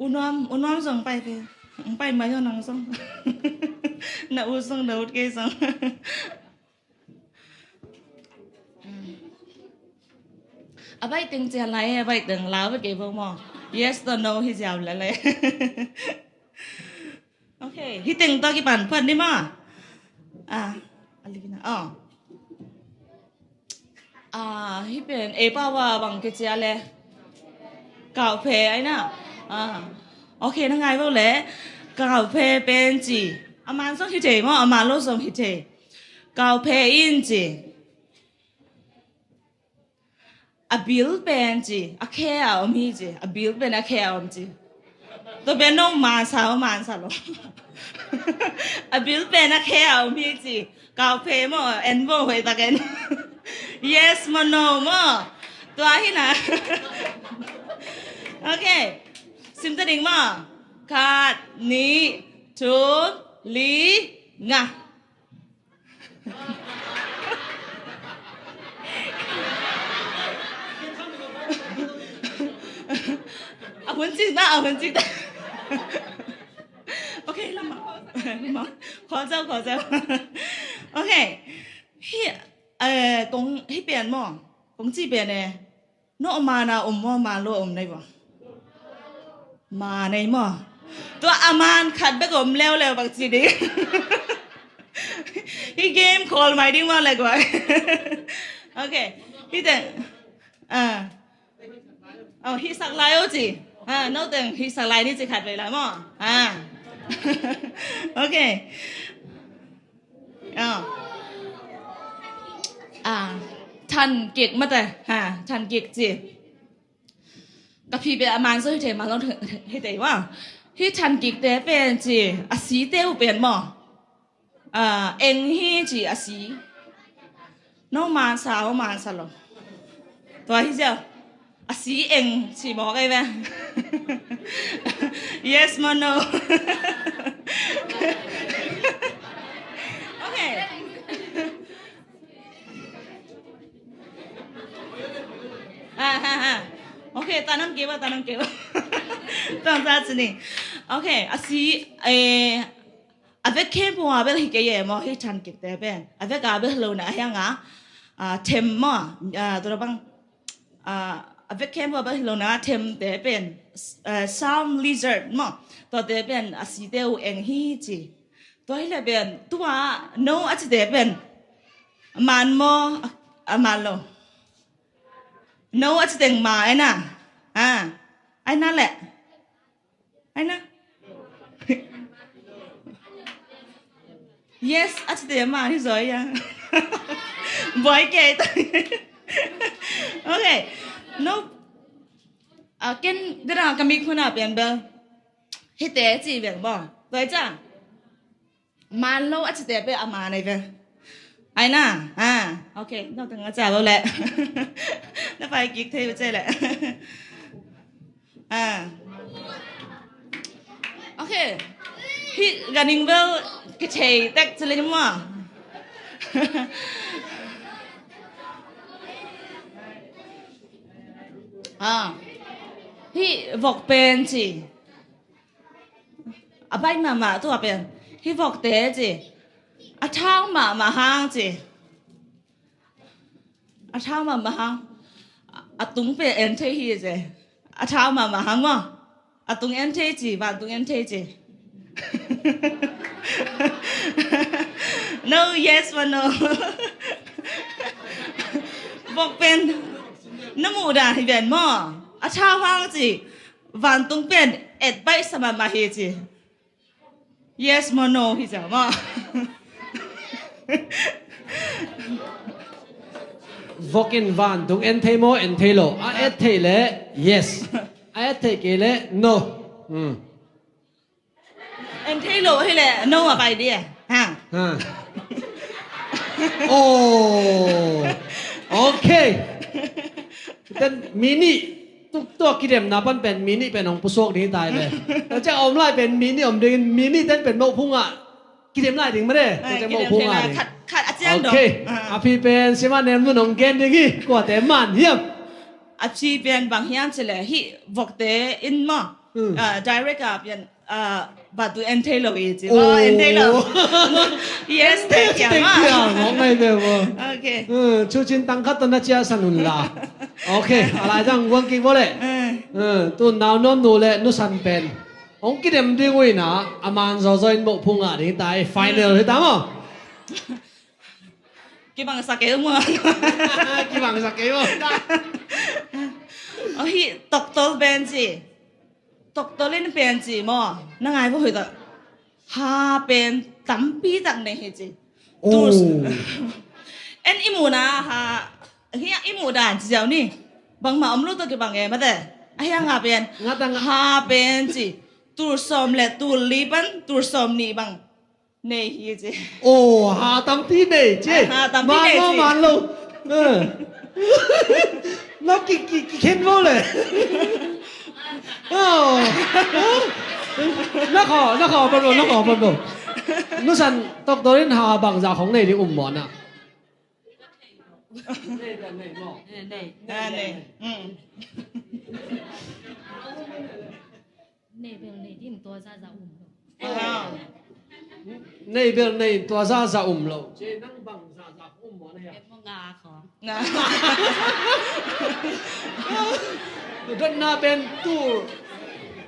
U Nuam, U Nuam zong pai pe. Pai mai zong nang zong. Na ut zong, na ut kei zong. A baih teng cian lai, a baih teng lau bek kei bo maw? Yes to no hi ziau lai lai. Ok, hi teng tawh kipan phuan ni maw? Ah, a li na. Oh. Ah, hi pen, ei pau a bang kici a le. Kauphe ai na. Ah. Ok, na ngai bo le. Kauphe pen ci. A man zong hi thei maw, a man lo zong hi thei. Kauphe in ci. A bil pen ci, a khe a om hi ci. A bil pen a khe a om ci. Tua pen nong mansa, mansa lo. A bil pen a khe a om hi ci. Kauphe maw, en bo hoih tak en. Yes maw, no maw. Tua hi na. Ok. Sim ta ding maw. Khat, nih, thum, li, nga. A hun cik na, a hun cik na. Ok, lama. Lama. Khual zau, khual zau. Ok. Hi, eh, kong, hi pian maw. Kong ci pian eh. No a man a om maw, a man lo a om nei maw? Man nei maw? Tua a man khat bek om leuleu bang ci ding. Hi game call mai ding maw le guai. Ok. Hi teng. Ah. Oh, hi sak lai o ci. Ah, no teng hi sak lai ni ci khat vei lai maw? Ah. Ok. Ah. Ah, than kik mate. Ha, than kik ci. Ka phi be a man zo hi te, man lo hi te wa. Hi than kik te pen ci. A si te u pen maw. Ah, eng hi ci a si. No man sa, o man sa lo. Tua hi ziau. A si eng ci mawk ei ve. Yes maw, no? Ok. Ha, ha, ha. Ok, ta nam keu a, ta nam keu a. Tang ta ci ni. Ok, a si, eh, a vek khempeuh a bel hi kei e maw, hi than kik te pen. A vek a bel hi lo na a hiang a, ah, them maw, ah, tua bang, ah, a vek khempeuh a bel hi lo na, them te pen, ah, Siam lizard maw, tua te pen a si te uh eng hi ci. Tua hi le pen, tua no a ci te pen, man maw, a, a man lo. No a ci teng ma ai na. Ah, ai na le. Ai na. Yes, a ci te ma ni zoi ya. Boy ke. Ok. No. Ah, ken dera ka mik huna pian bel. Hihte ci veng maw. Tua hi ciang man lo a cite pen a man ahi ve. Ai na. Ah, ok. Nau teng a cia lo leh. Na pai kik thei uh cia leh. Ah. Ok. Hih ganhing bel kithei tek ci leh ni maw. Ah. Hih vok pen ci. A baih mahmah tua pen hih vokte ci. A thau mahmah hang ci. A thau mahmah hang. A tung pen en thei hi ci. A thau mahmah hang maw. A tung en thei ci, vantung en thei ci. No, yes maw, no? Vok pen na muh dan hi ven maw. A thau hang ci. Vantung pen et baihsa mahmah hi ci. Yes maw, no hi cia maw? Vok in vantung en thei maw, en thei lo? A et thei leh yes. A et thei kei leh no. Hmm. En thei lo hi leh no a pai dih. Ha. Ha. Oh. Ok. Ten mi nih tuk tua kidemna pan pen mi nih pen hong pusuak ding hi ta hi ve. Tua ciang a om lai pen mi nih om dingin mi nih ten pen moh phung ah kidem lai ding mah de. Tua ciang moh phung ah ding. Khat, khat a ciang dong. Ok. Ah. A phi pen Siamah Nem Nun hong gen ding hi. Kuate man hiam? A phi pen bang hiam ci leh hih vokte in maw. Hmm. Ah, direct ah pian Ah, vantung en thei lo hi ci. Oh, en thei lo. Yes, thank you. Thank you. Ngok ngai ve maw. Ok. Hmm, Cu Cin tang khat tawh na ciahsan un la. Ok, a lai zang guang kik vawleh. Hmm. Hmm, tu Nau Nuam Nu le Nu San pen hong kidem ding uh hi na, a man zawzaw in moh phung ah ding ta hi, final hi ta maw. Kibangsak kei uh maw. Kibangsak kei uh maw. Oh, hih toktol pen ci. Toktol in pen ci maw. Na ngai vo hoi ta. Ha pen tampi tak nei hi ci. Oh. En i muhna ha. Hih i muh dan ci ziau ni. Bangmah om lo tawh kibang e mate. A hiang ha pen. Nga ta nga. Ha pen ci. Tul sawm le tul li pan tul sawm nih bang. Nei hi ci. Oh, ha tampi nei ci. Ha tampi nei ci. Man lo, man lo. Eh. Na ki, ki, ki khen vo le. Oh. Na khaw, na khaw pan lo, na khaw pan lo. Nu San toktol in ha bangzah khong nei ding um maw na. Nei, nei, nei maw. Nei, nei. Ah, nei. Mm. Nei bel nei ding tua zaza um lo. Ah. Nei bel nei tua zaza um lo. Ci nang bang zaza um maw na hia? Bel maw nga khong. Nga. Dotna pen tul.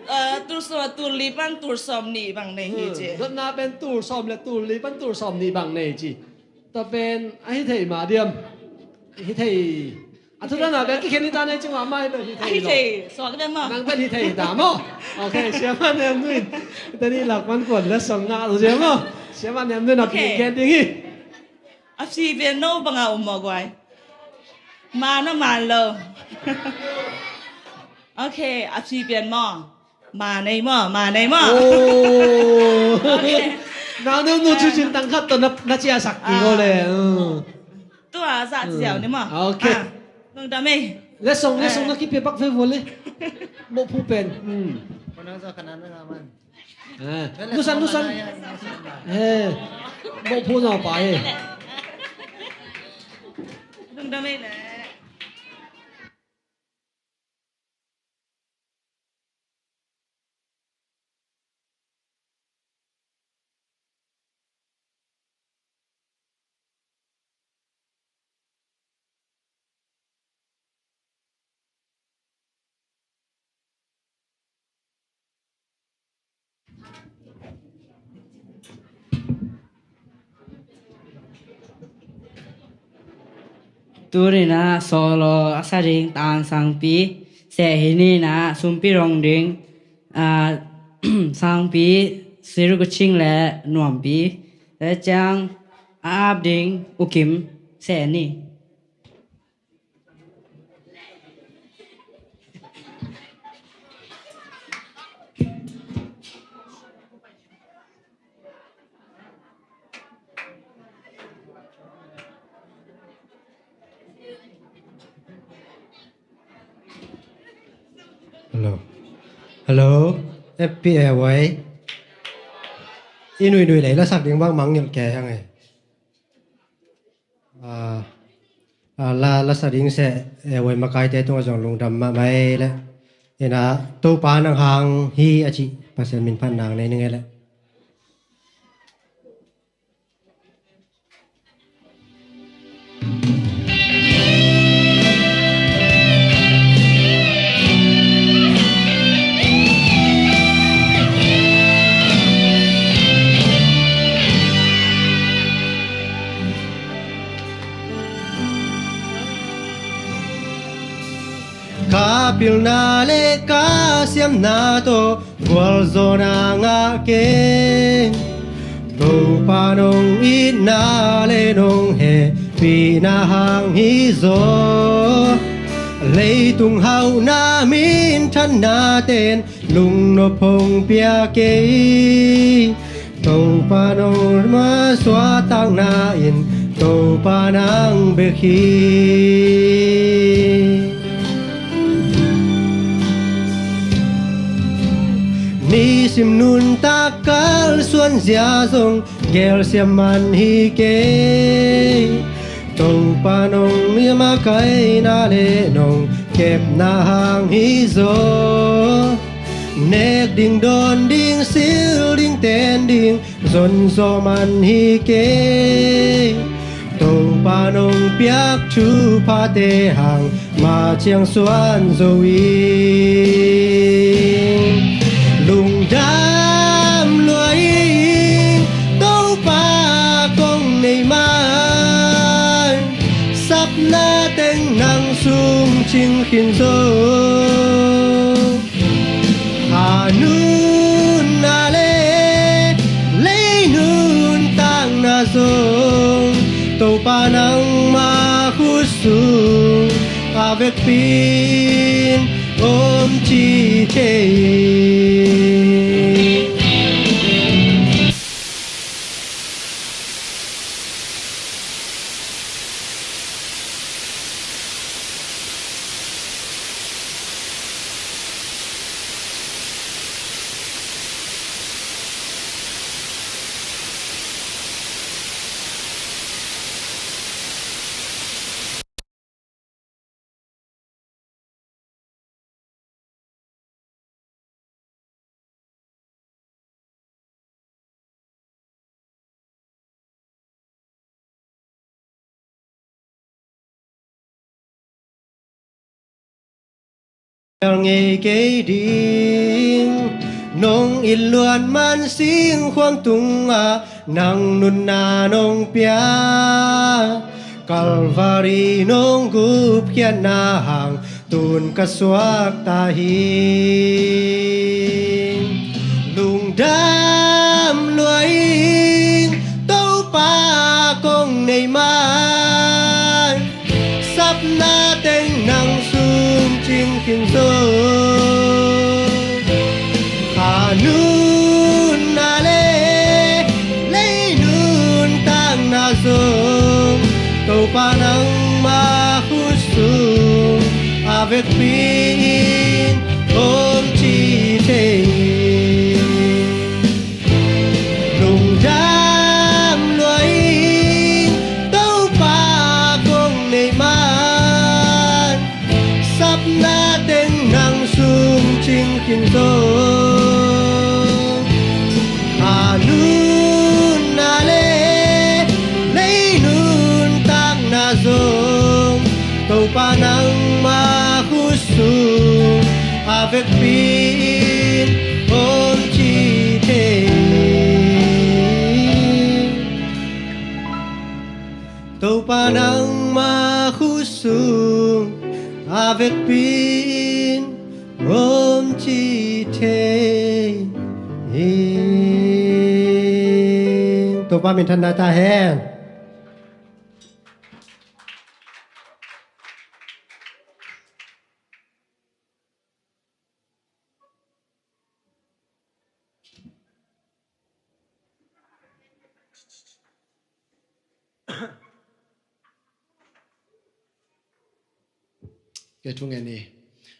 Eh, tul sawm, tul li pan tul sawm nih bang nei hi ci. Hmm. Dotna pen tul sawm le tul li pan tul sawm nih bang nei ci. Tua pen a hi thei mah diam. Hi thei. A thu dana pen kikhen hi ta nei ci mah mah hi pen hi thei lo. Hi thei, suak diam maw. Nang pen hi thei ta maw. Ok, Siamah Nem Nu in. Tani lak man kuan la song ngah lo cia maw. Siamah Nem Nu in a pi khen ding hi. A pi pen no banga um maw guai. Man maw man lo. Ok, a pi pen maw. Ma nei maw, ma nei maw. Oh. Ok. Nau Nu, Nu Cu Cin tang khat tawh na, na ciahsak kik aw le. Ah. Uh. Tua zah ci ziau ni maw. Ok. Ah. Nung dam ei. Le song, le song na kipia pak ve vua le. Moh phu pen. Hmm. Ko nang zah ka nang na man. Ah. Nu San, Nu San. Eh. Moh phu na pa eh. Nung dam ei le. Tuni-in ah solo a sa ding Tang Sangpi, seh hi ni-in ah sumpi dong ding, ah, Sangpi, Sirukuching le Nuampi, le ciang a ap ding U Kim, seh ni. Hello. Hello. F P A Y. I nuinui lei lasak ding bang mangngilh kei hang e. Ah, ah, la, lasak ding seh, eh, A Y makaite tungah zong lungdam mahmah e le. Ina, Topa nang hang hi a cih Pasian min phat nang nei ning e le. Ka pilna le ka siamna tawh gualzawhna ngah kei. Topa nong itna le nong hehpihna hang hi zaw. Leitung hauhna minthanna ten lungnop hong pia kei. Topa nong ma suahtakna in Topa nang bek hi. Nisim nuntak kalsuan zia zong gelsiam man hi kei. Topa nong makaihna le nong kepna hang hi zaw. Nek ding, dawn ding, sil ding, ten ding, zon zaw man hi kei. Topa nong piak thuphate hang ma ciang suan zo ing. Lungdam lua ing, Topa kong nei man. Sapna teng nang sung cing khin zo. Kha nunna le lei nuntakna zong Topa nangma khut sung a vekpi in om ci thei. Bel ngei kei ding, nong it luat man singkhuang tungah nang nunna nong pia. Kalvari nong gupkhiatna hang tun ka suakta hi. Lungdam lua ing, Topa kong nei man. Sapna teng nang sung cing khin zo. Kha nunna le lei nuntakna zong Topa nangma khut sung a vekpi in om ci thei. Lungdam lua ing, Topa kong nei man. Sapna teng nang sung cing khin zo. Kha nunna le lei nuntakna zong Topa nangma khut sung a vekpi in om ci thei. Topa nangma khut sung a vekpi in om ci thei hi. Topa minthanna ta hen. Kei thu ngen ni.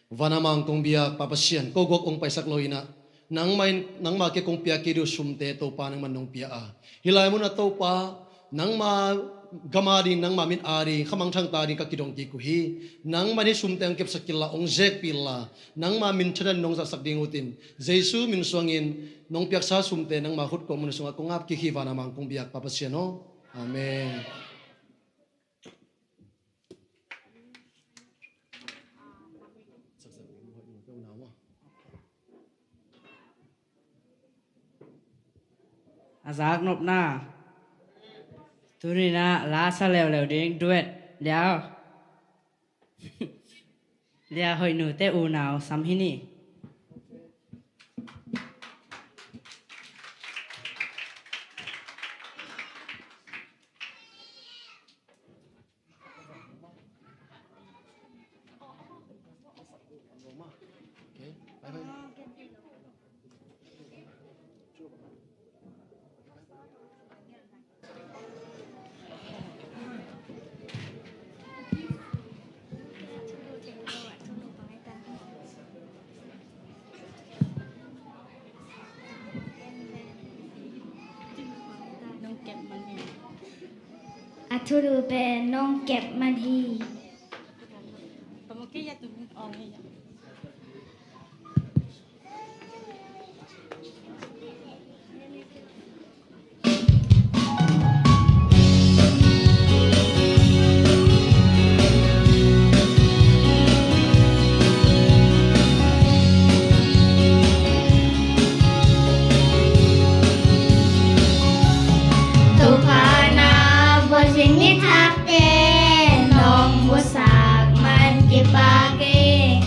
Van a mang kong biak Pa Pasian, ko guak ong paisak lo inah, nangma in, nangma kiang kong piak kei ding uh sumte Topa nangman nong pia a, hih lai munah Topa, nangma gam ading, nangma min ading, khamangthang ta ding ka kidong kik uh hi. Nangman hih sumte ong kepsak inla, ong zekpih inla, nangma minthanna nong zatsak ding uh hitin, Jesu min suangin nong piaksa sumte nangma khut kong mun sungah kong ap kik hi. Van a mang kong biak Pa Pasian aw. Amen. A zaknopna. Tuni-in ah la sa leuleu ding duet Lia, Lia Hoih nute unau sam hi ni. A thulu pen nong kep man hi. Topa na buai zing nithakte nong musak man kipak ing.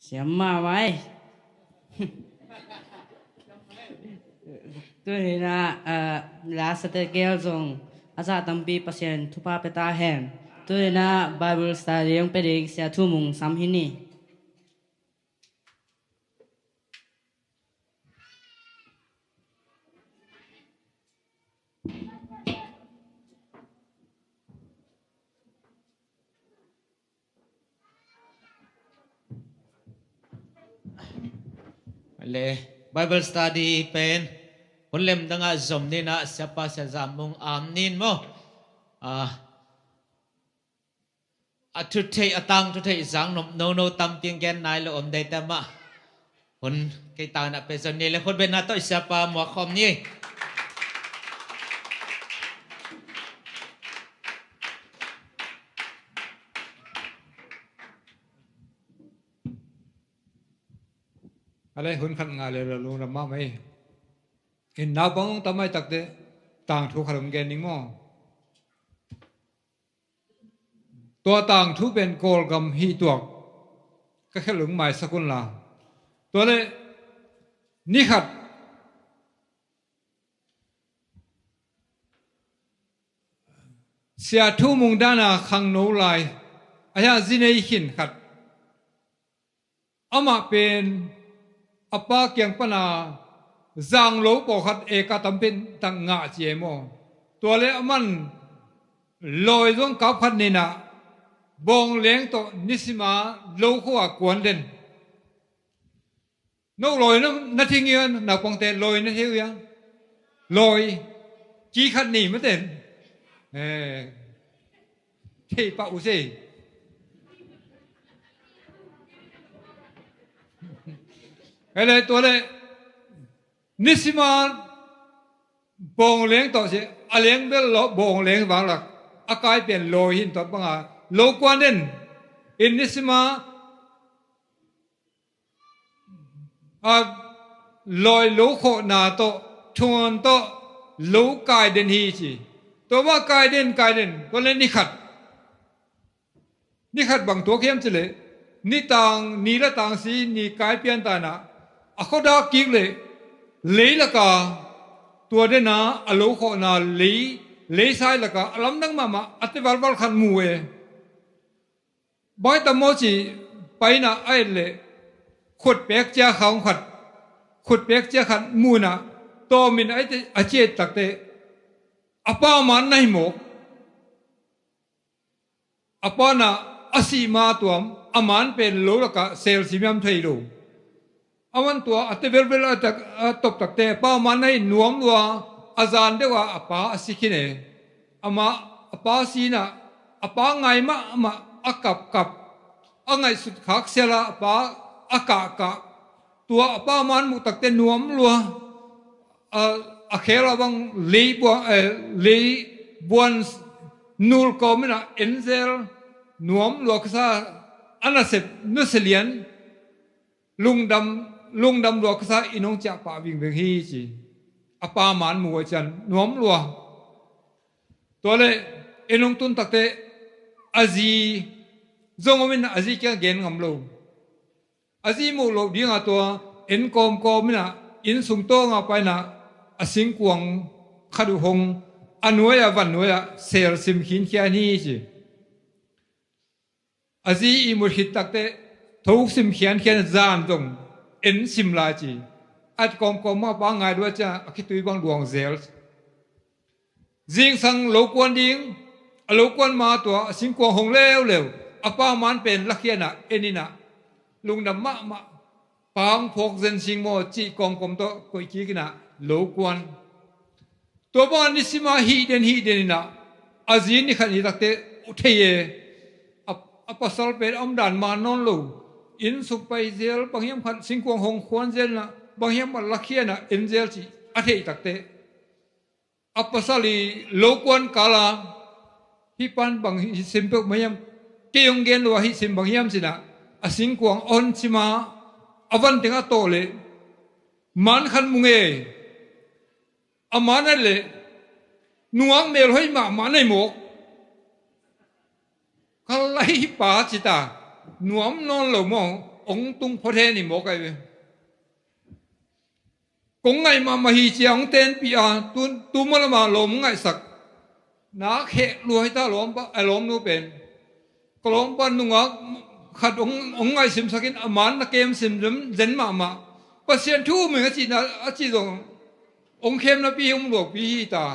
Siam mahmah ei. Tuni-in ah, ah, la sate gel zong a zah tampi Pasian thupha pia ta hen. Tuni-in ah Bible study hong pia ding Sia Thu Mung sam hi ni. Le Bible study pen hun lem dangah zom ni-in ah Siapa Sia Zam Mung am ni-in maw. Ah, a thutheih, a tangthu theih zang nop nono tampi gen nai lo om dei ta mah. Hun kei tangin ah pia zom ni le khutbetna tawh i Siapa muak khawm ni. A le hun khat ngah le lo lungdam mahmah ei. In naupang hong tam mai takteh tangthu khat hong gen ning maw. Tua tangthu pen Kawlgam hih tuak ka khelh lung maisak un la. Tua le ni khat Sia Thu Mung dana khangno lai a hiah zi nei khin khat. Amah pen a pa kiang pana zang lo pawlkhat eka tampi tak ngah ci e maw. Tua le aman lawi zong kap khat nei-in ah bawng leng tawh nisima lo khua kuan den. No lawi na, na thei uh hiam, naupangte lawi na thei uh hiam? Lawi. Ki khat nei mah ten. Eh. Thei pah uh sei. Ei le tua le. Nisima bawng leng tawh si, a leng bel law, bawng leng vanglak. A kai pen lawi hi-in tua banga lo kuan den. In nisima a lawi lo khawhna tawh, thuan tawh lo kai den hi ci. Tua mah kai den, kai den, tua le ni khat. Ni khat bang tuak hiam ci leh, ni tang, ni la tang si, ni kai pian ta-in ah, a khuadak kik leh, lei laka, tua dena, a lo khawhna lei, lei sai laka, a lamdang mahmah, a te valval khat mu e. Bai tam maw ci, pai-in ah a et leh, khutpek cia khawng khat, khutpek cia khat mu-in ah, tawm in a et, a ciah takteh, a pa man na hi mawk. A pa na a sih ma tuam, a man pen lo lakah sel sim hiam thei lo. A man tua, a te velvel a tak, a tawp takteh, a pa man na hi nuam lua, a zan deuh ah a pa a si khin e. Amah, a pa si-in ah, a pa ngai mahmah, a kapkap, a ngaihsut khak sial a, a pa a kahkah. Tua a pa man muh takteh nuam lua, a, a khel a bang lei buan, eh, lei buan nul kawm in ah en zel nuam lua kisa, a nasep nusia lian, lungdam, lungdam lua kisa in hong ciah pah vingveng hi ci. A pa man mu a cian nuam lua. Tua le in hong tun takteh a zi zong om in a zi kiang gen ngam lo. A zi muh loh dinga tua en kawmkawm in ah, inn sung tawng ah pai-in ah, a singkuang khat uh hong, a nuai-ah, van nuai-ah sel sim khinkhian hi ci. A zi ihmut khit takteh, tho sim khiankhian, zan zong en sim lai ci. A kawmkawm ah a pa ngai lua ciang a khitui bang luang zel. Zingsang lo kuan ding, a lo kuan ma tua, a singkuang hong leuleu, a pa man pen lakhia-in ah, en in ah, lungdam mahmah, pa hong phawk zen sing maw cih kawmkawm tawh koih kik in ah, lo kuan. Tua bang a nisima hih den, hih den in ah, a zi ni khat ni takteh, uh thei e, a, a pasal pen a omdan man nawn lo, inn sung pai zel, bang hiam khat singkuang hong khuan zel in ah, bang hiam khat lakhia-in ah, en zel cih, a theih takteh. A pasal i lo kuan kal a, hih pan bang hih sim peuh mah hiam, kei hong gen lo a hih sim bang hiam ci-in ah, a singkuang a hon cim a, a van teng a tawh leh, man khat mu ngei, a man a leh, nuak melhoih mahmah na hi mawk. Ka lai pa ci ta, nuam nawn lo maw. hong tung phot hen i mawk ahi ve. Kong ngaih mahmah hi ci-a hong tenpih a, tu, tu maw lamah lawm ngaihsak. Nak heh lua hi ta lawmpa, a lawmnu pen. Ka lawmpa nungak khat hong, hong ngaihsimsak in a man na kem sim zen, zen mahmah. Pasian thu um ing a cihna, a cih zong hong khemnapi hong luakpi hi ta.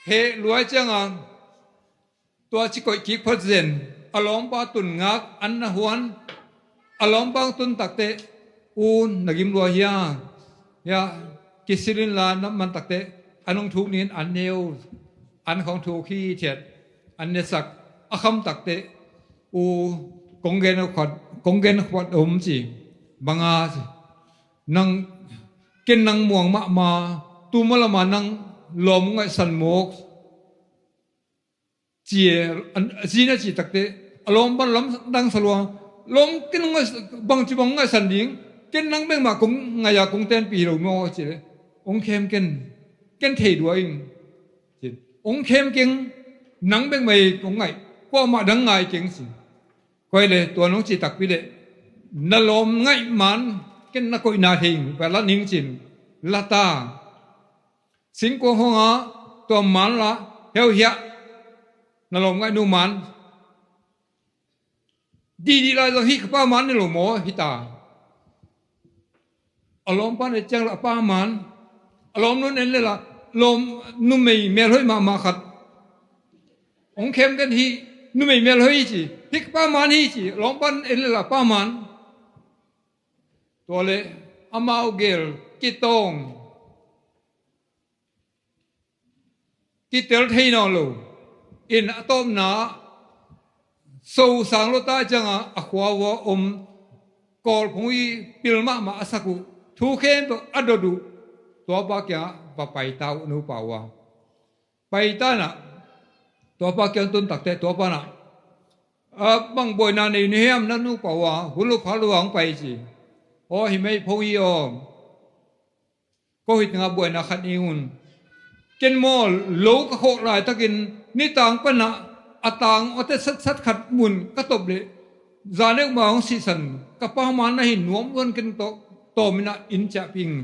Heh lua ciangin tua ci koih kik phot zen, a lawmpa tun ngak an na huan, a lawmpa tun takteh, u na gim lua hia, hia, kisil inla na man takteh, an hong thuk ning an neu, an khawng thuk hi thiat, an nesak, a kham takteh, u kong gen khuat, kong gen khuat om ci, banga ci. Nang ken nang muang mahmah, tu maw lamah nang lawm ngaihsan mawk. Ci e, an, a zin a ci takteh, a lawmpan lamdang sa lua, lawm ken ngaih, bangci bang ngaihsan ding, ken nang bek mah kong ngaih a kong tenpih hi lo maw ci leh, hong khem ken, ken thei dua ing. Ci, hong khem keng, nang bek mah kong ngaih, kuamah dang ngai keng ci. Koi le, tua nong ci takpi leh, na lawm ngaih man, ken na koihna thei ing, va la ning cin, la ta. Singkuang hong a, tua man la, heu hiah, na lawm ngaihnu man. Dihdih lai zong hih ka pa man ni lo maw, hi ta. A lawmpa ne ciang la a pa man. A lawmnun en le la, lawm numei melhoih mahmah khat. Hong khem ken hih, numei melhoih hi ci, hih ka pa man hi ci, a lawmpa en le la a pa man. Tua le, amau gel, kitawng. Kitel thei nawn lo. In a tawpna, so sang lo ta ciangah, a khua vua om, kawlphung i pil mahmah a sak uh, thu khempeuh a dot uh, tua pa kiangah va pai ta uh, nupa uh a. Pai ta na, tua pa kiang tun takteh, tua pa na, a, bang buaina nei ni hiam na nupa uh a, hulu phalu ang pai ci. Aw, hi mei phung i aw. Ko hi tengah buaina khat ing un. Ken maw lo ka khawh laitakin nitang panah a tang awte satsat khat mun ka top leh zanek ma hong sihsan ka pa man na hi nuam luan ken tawh tawminah inn ciahping.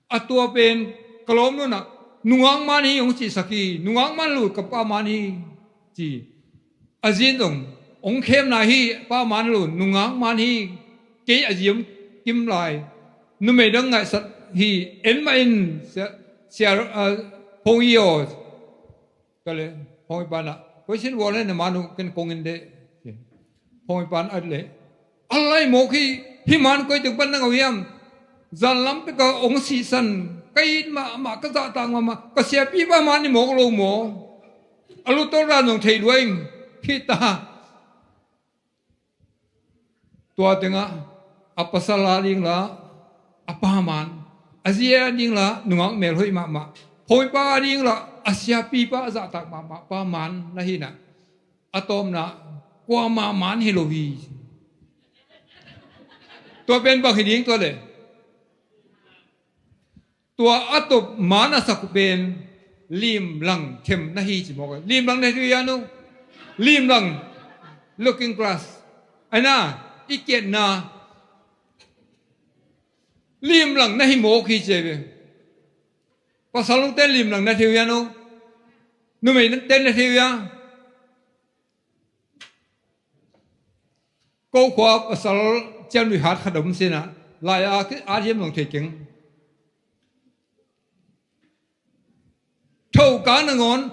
A tua pen ka lawmnunah nungak man hi hong sihsak hi, nungak man lo ka pa man hi ci. A zin zong hong khemna hi, pa man lo, nungak man hi, kei a zi om kim lai. Numei dang ngaihsat hi, en mah in sia, sia, a, phung i aw. Tua le phung i pa na, koi sin wall na man uh ken kong in deh. Phung i pa na at le. A lai mawk hi, hi man koi teng pan na ngau hiam. Zan lam peka hong sihsan, ka it mahmah, ka zahtak mahmah, ka siapipa man i mawk lo maw. A lutol dan zong thei lua ing, hi ta. Tua tengah, a pasal a ding la, a pa man, a zi a ding la, nungak melhoih mahmah, phung i pa a ding la, a siapipa, a zahtak mahmah, pa man, na hi na. A tawpna, kuamah man hi lo hi. Tua pen bang hi ding tua le. Tua a tawp man a sak uh pen limlang them na hi ci mawk a. Limlang na hi uh hiam uh. Limlang, looking glass. Aina, i kiatna. Limlang na hi mawk hi ci ve. Pasal nungten limlang na hi uh hiam uh. Numei nungten na hi uh hiam. Ko khua pasal ciamnuih hat khat om sinah, lai a, a thiam zong thei keng. Tho ka nangawn,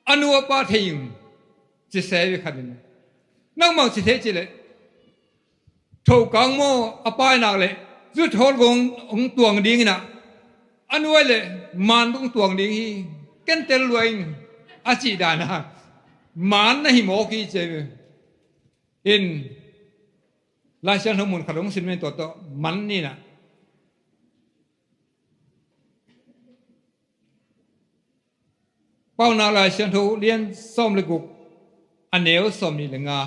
a nu a pa thei ing, ci se ve khat in. Nangmah ci thei ci leh. Tho kang maw a pai nak leh, zut hawl gong hong tuang ding inah, a nuai leh man hong tuang ding hi, ken tel lua ing, a cih dana, man na hi mawk hi ci ve. In, Lai Siangtho mun khat hong sim ning tua tawh, man ni na. Paunak Lai Siangtho lian sawm le guk, a neu sawm nih le nga.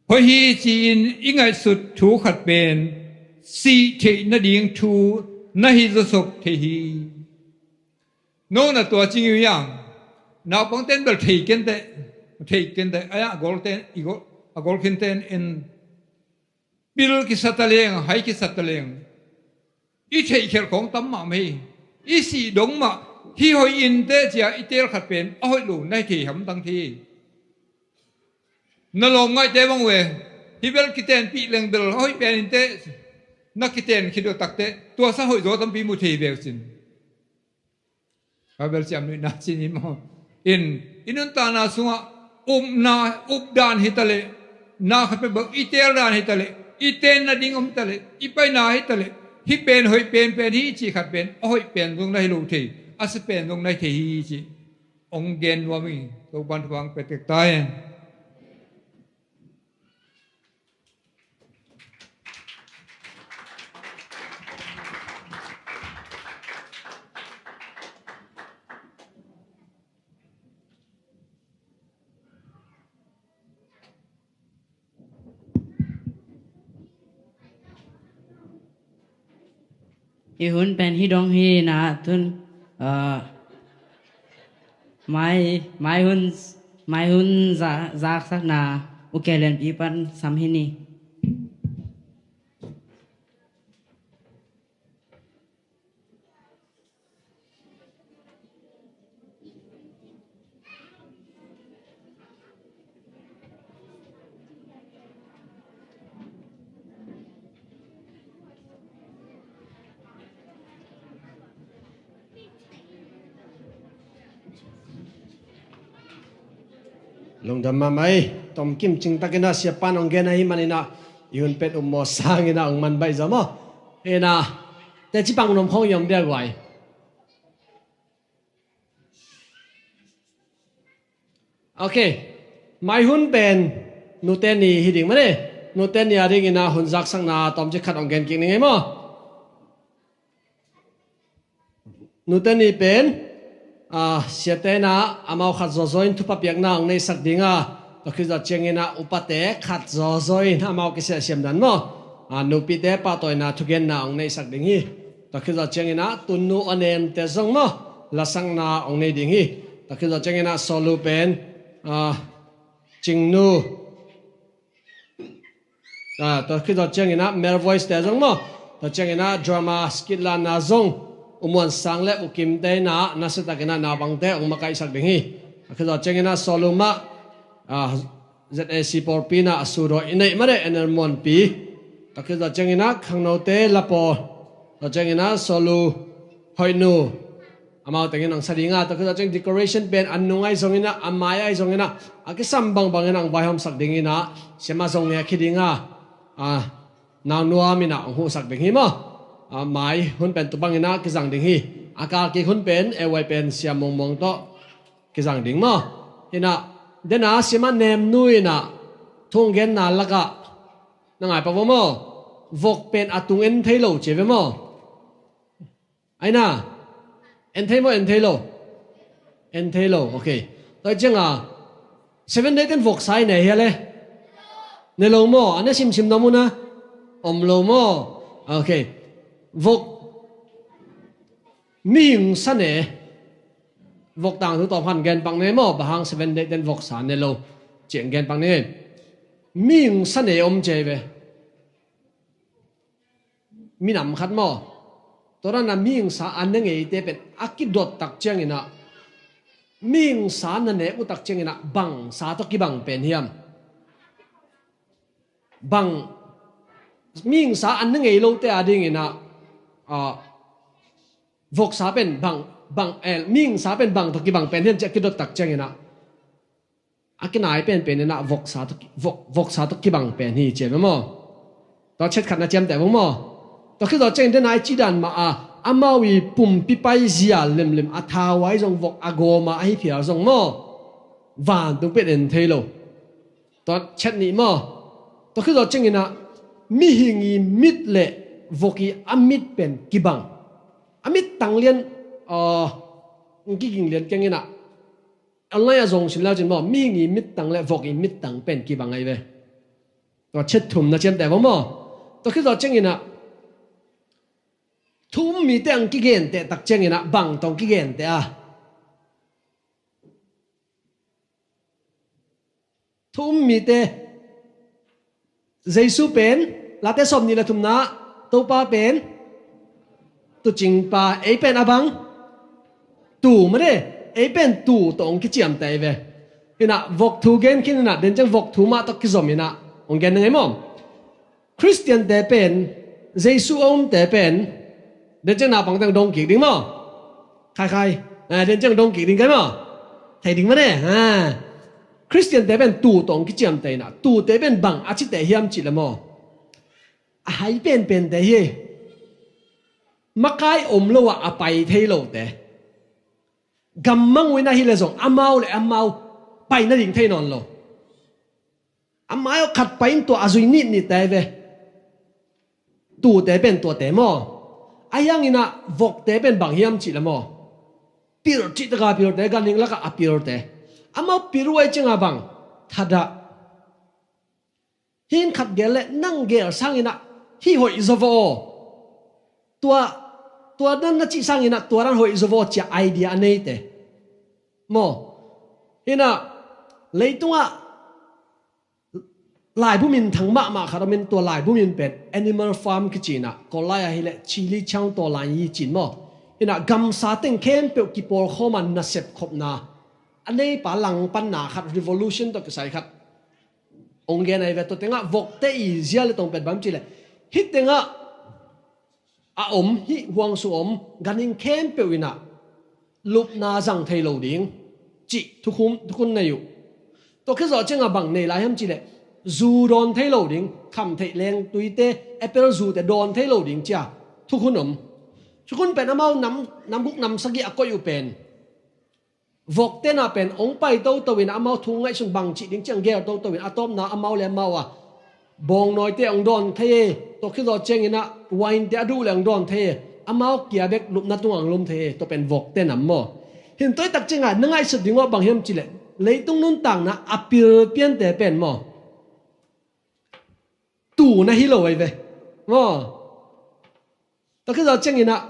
Hoih hi ci-in i ngaihsut thu khat pen, sih theih nading thu na hi zawsop thei hi. No na tua cing uh hiam? Naupangte in bel thei kenteh, thei kenteh, a, a golten, i gol, a gol khinten in pil kisa ta leng, hai kisa ta leng, i theihkhelh khawng tam mahmah hi. I sih dong mah, hih hoih inteh cia i teel khat pen a hoih lo na hi thei hamtang thei hi. Na lawm ngaihte bang ve, hih bel kitenpih leng bel a hoih pen inteh, na kiten khit uh takteh tua sa hoih zaw tampi mu thei ve uh cin. Ka bel siam nuihna cin hi maw? In, i nuntakna sungah upna, updan hi ta leh, na khat peuh bang i teel dan hi ta leh, i tenna ding om ta leh, i paina hi ta leh, hih pen hoih penpen hi i cih khat pen a hoih pen zong na hi lo thei, a sia pen zong na hi thei hi cih hong gen nuam ing. Topa'n thupha hong pia tek ta hen. Hih hun pen hih dong hi na tun, ah, mai, mai hun, mai hun za, zaksakna U Ke Lianpi pan sam hi ni. Lungdam mahmah ei, tomkim cingtakin a siapa'n hong gen ahih manin a, i hun pen upmawh sangin a hong man baih zaw maw. Hi na, teci pang nuam khawng i om dia guai. Ok. Mai hun pen nute ni hi ding mah ni. Nute ni a dingin a hun zaksakna tawmcik khat hong gen kik ning ei maw? Nute ni pen, ah, siate in a amau khat zawzaw in thupha piakna hong neihsak ding a, tua khit zawh ciangin a upate khat zawzaw in amau kisiahsiam dan maw? Ah, nupite pahtawina thugenna hong neihsak ding hi. Tua khit zawh ciangin a tunnu a nemte zong maw, lasakna hong nei ding hi. Tua khit zawh ciangin a sawlu pen, ah, Cingnu. Ah, tua khit zawh ciangin a male voice te zong maw, tua ciangin a drama skit lanna zong U Muan Sang le U Kim te in a nasiatakin a naupangte hong makaihsak ding hi. Tua khit zawh ciangin a sawlu mah, ah, Z A C pawlpi in a a sudaw i neih mah deh, N L Muanpi. Tua khit zawh ciangin a khangnote lapawl, tua ciangin a sawlu Hoihnu, amau tengin hong sa ding a, tua khit zawh ciang decoration pen a nung ahi zongin a, a mai ahi zongin a, a kisam bangbangin a hong vaihawmsak dingin a, siamah zong ngekkhin ding a, a, naunuam in a hong huhsak ding hi maw? A, mai hun pen tu bangin a kizang ding hi. A kal kik hun pen, A Y pen Sia Muang Muang tawh kizang ding maw? Hi na, den a siamah Nemnu in a thu hong genna lakah, na ngai pak vo maw? Vok pen a tung en thei lo ci ve maw? Ai na, en thei maw, en thei lo? En thei lo, ok. Tua ciang a, Seven Day ten voksa i ne hia le? Ne lo maw? A ne simsim na mun a? Om lo maw? Ok. Vok, mihing sa ne. Vok tangthu tawm khat gen pak ne maw? Bang hang Seven Day ten voksa ne lo? Ciang gen pak ne. Mihing sa ne om ci ve. Minam khat maw? Tua dan a mihing sa a ne ngeite pen a kidot tak ciangin a, mihing sa na nek uh tak ciangin a, bang sa tawh kibang pen hiam? Bang, mihing sa a ne ngei lote a dingin a, a, voksa pen bang, bang, eh, mihing sa pen bang tawh kibang pen hiam ci a kidot tak ciangin a, a kinai penpen in a voksa tawh ki-, vok, voksa tawh kibang pen hi ci ve maw? Tua chet khat na ciamteh vong maw? Tua khit zawh ciangin den a i cih dan mah a, amau i pumpi paizia limlim a thau ahi zong vok a gawm a ahi phial zong maw? Vantung pen en thei lo. Tua chet nih maw? Tua khit zawh ciangin a mihing i mit le vok i a mit pen kibang. A mittang lian, ah, kiging lian keng in a online a zong sin lau cin maw, mihing i mittang le vok i mittang pen kibang ahi ve. Tua chet thum na ciamteh vong maw? Tua khit zawh ciangin a thu um mite ang kigenteh tak ciangin a bang tawh kigenteh a? Thu um mite. Jesu pen, Late sawm nih le thumna, Topa pen tuucingpa, ei pen a bang tuu mah de, ei pen tuu tawh hong kiciamteh ve. Inah vok thu gen khin inah, den ciang vok thu mah tawh kizom inah hong gen na ngei maw? Khristiante pen, Jesu a umte pen, den ciang naupang teng dong kik ding maw? Khai khai. Ah, den ciang dong kik ding kai maw? Thei ding mah ne. Ah. Khristiante pen tuu tawh hong kiciamteh inah, tuute pen bang a cite hiam cih le maw? A hai penpente hi. Makai om lo ah a pai thei lote. Gammang uh inah hi le zong amau le amau pai nading thei nawn lo. A mai aw khat pai in tua a zui nitnit te ve. Tuute pen tuate maw? A hiang inah vokte pen bang hiam cih le maw? Pil cih taka pilte, ganhing lakah a pilte. Amau pil uh ai cianga bang thadah. Hih in khat gel le nang gel sang inah hih hoih zaw vaw aw. Tua, tua nan na cih sang inah tua nan hoih zaw vaw aw cia idea a neite. Maw? Inah leitungah laibu min thang mahmah khat om in, tua laibu min pen Animal Farm kici inah, Kawl lai ah hi le Chili Chow tawh lai hi cin maw? Inah gamsa teng khempeuh kipawlkhawm a nasep khopna a neipa langpanna khat, revolution tawh kisai khat hong gen ai ve. Tua tengah vokte i zia le tong pen bang ci le, hih tengah a om, hih huang sung om ganhing khempeuh inah lupna zang thei lo ding cih thukhun, thukhun nei uh. Tua khit zawh ciangah bang nei lai hiam cih leh, zu dawn thei lo ding, khamtheih lengtuite, apple zute dawn thei lo ding cia thukhun om. Thukhun pen amau nam, nam guk nam sagih a koih uh pen vokte na pen hong pai toto in amau thu ngaihsun bang cih ding ciang gel toto in a tawpna amau le amau a bawng nawite hong dawn thei e. Tua khit zawh ciangin ah wine te a duh le hong dawn thei e. Amau kia bek lupna tungah hong lum thei e. Tua pen vokte nam maw? Hin tua i tak ciangah na ngaihsut ding uh bang hiam cih leh, leitung nuntakna a pil piante pen maw, tuu na hi lo ahi ve maw? Tua khit zawh ciangin ah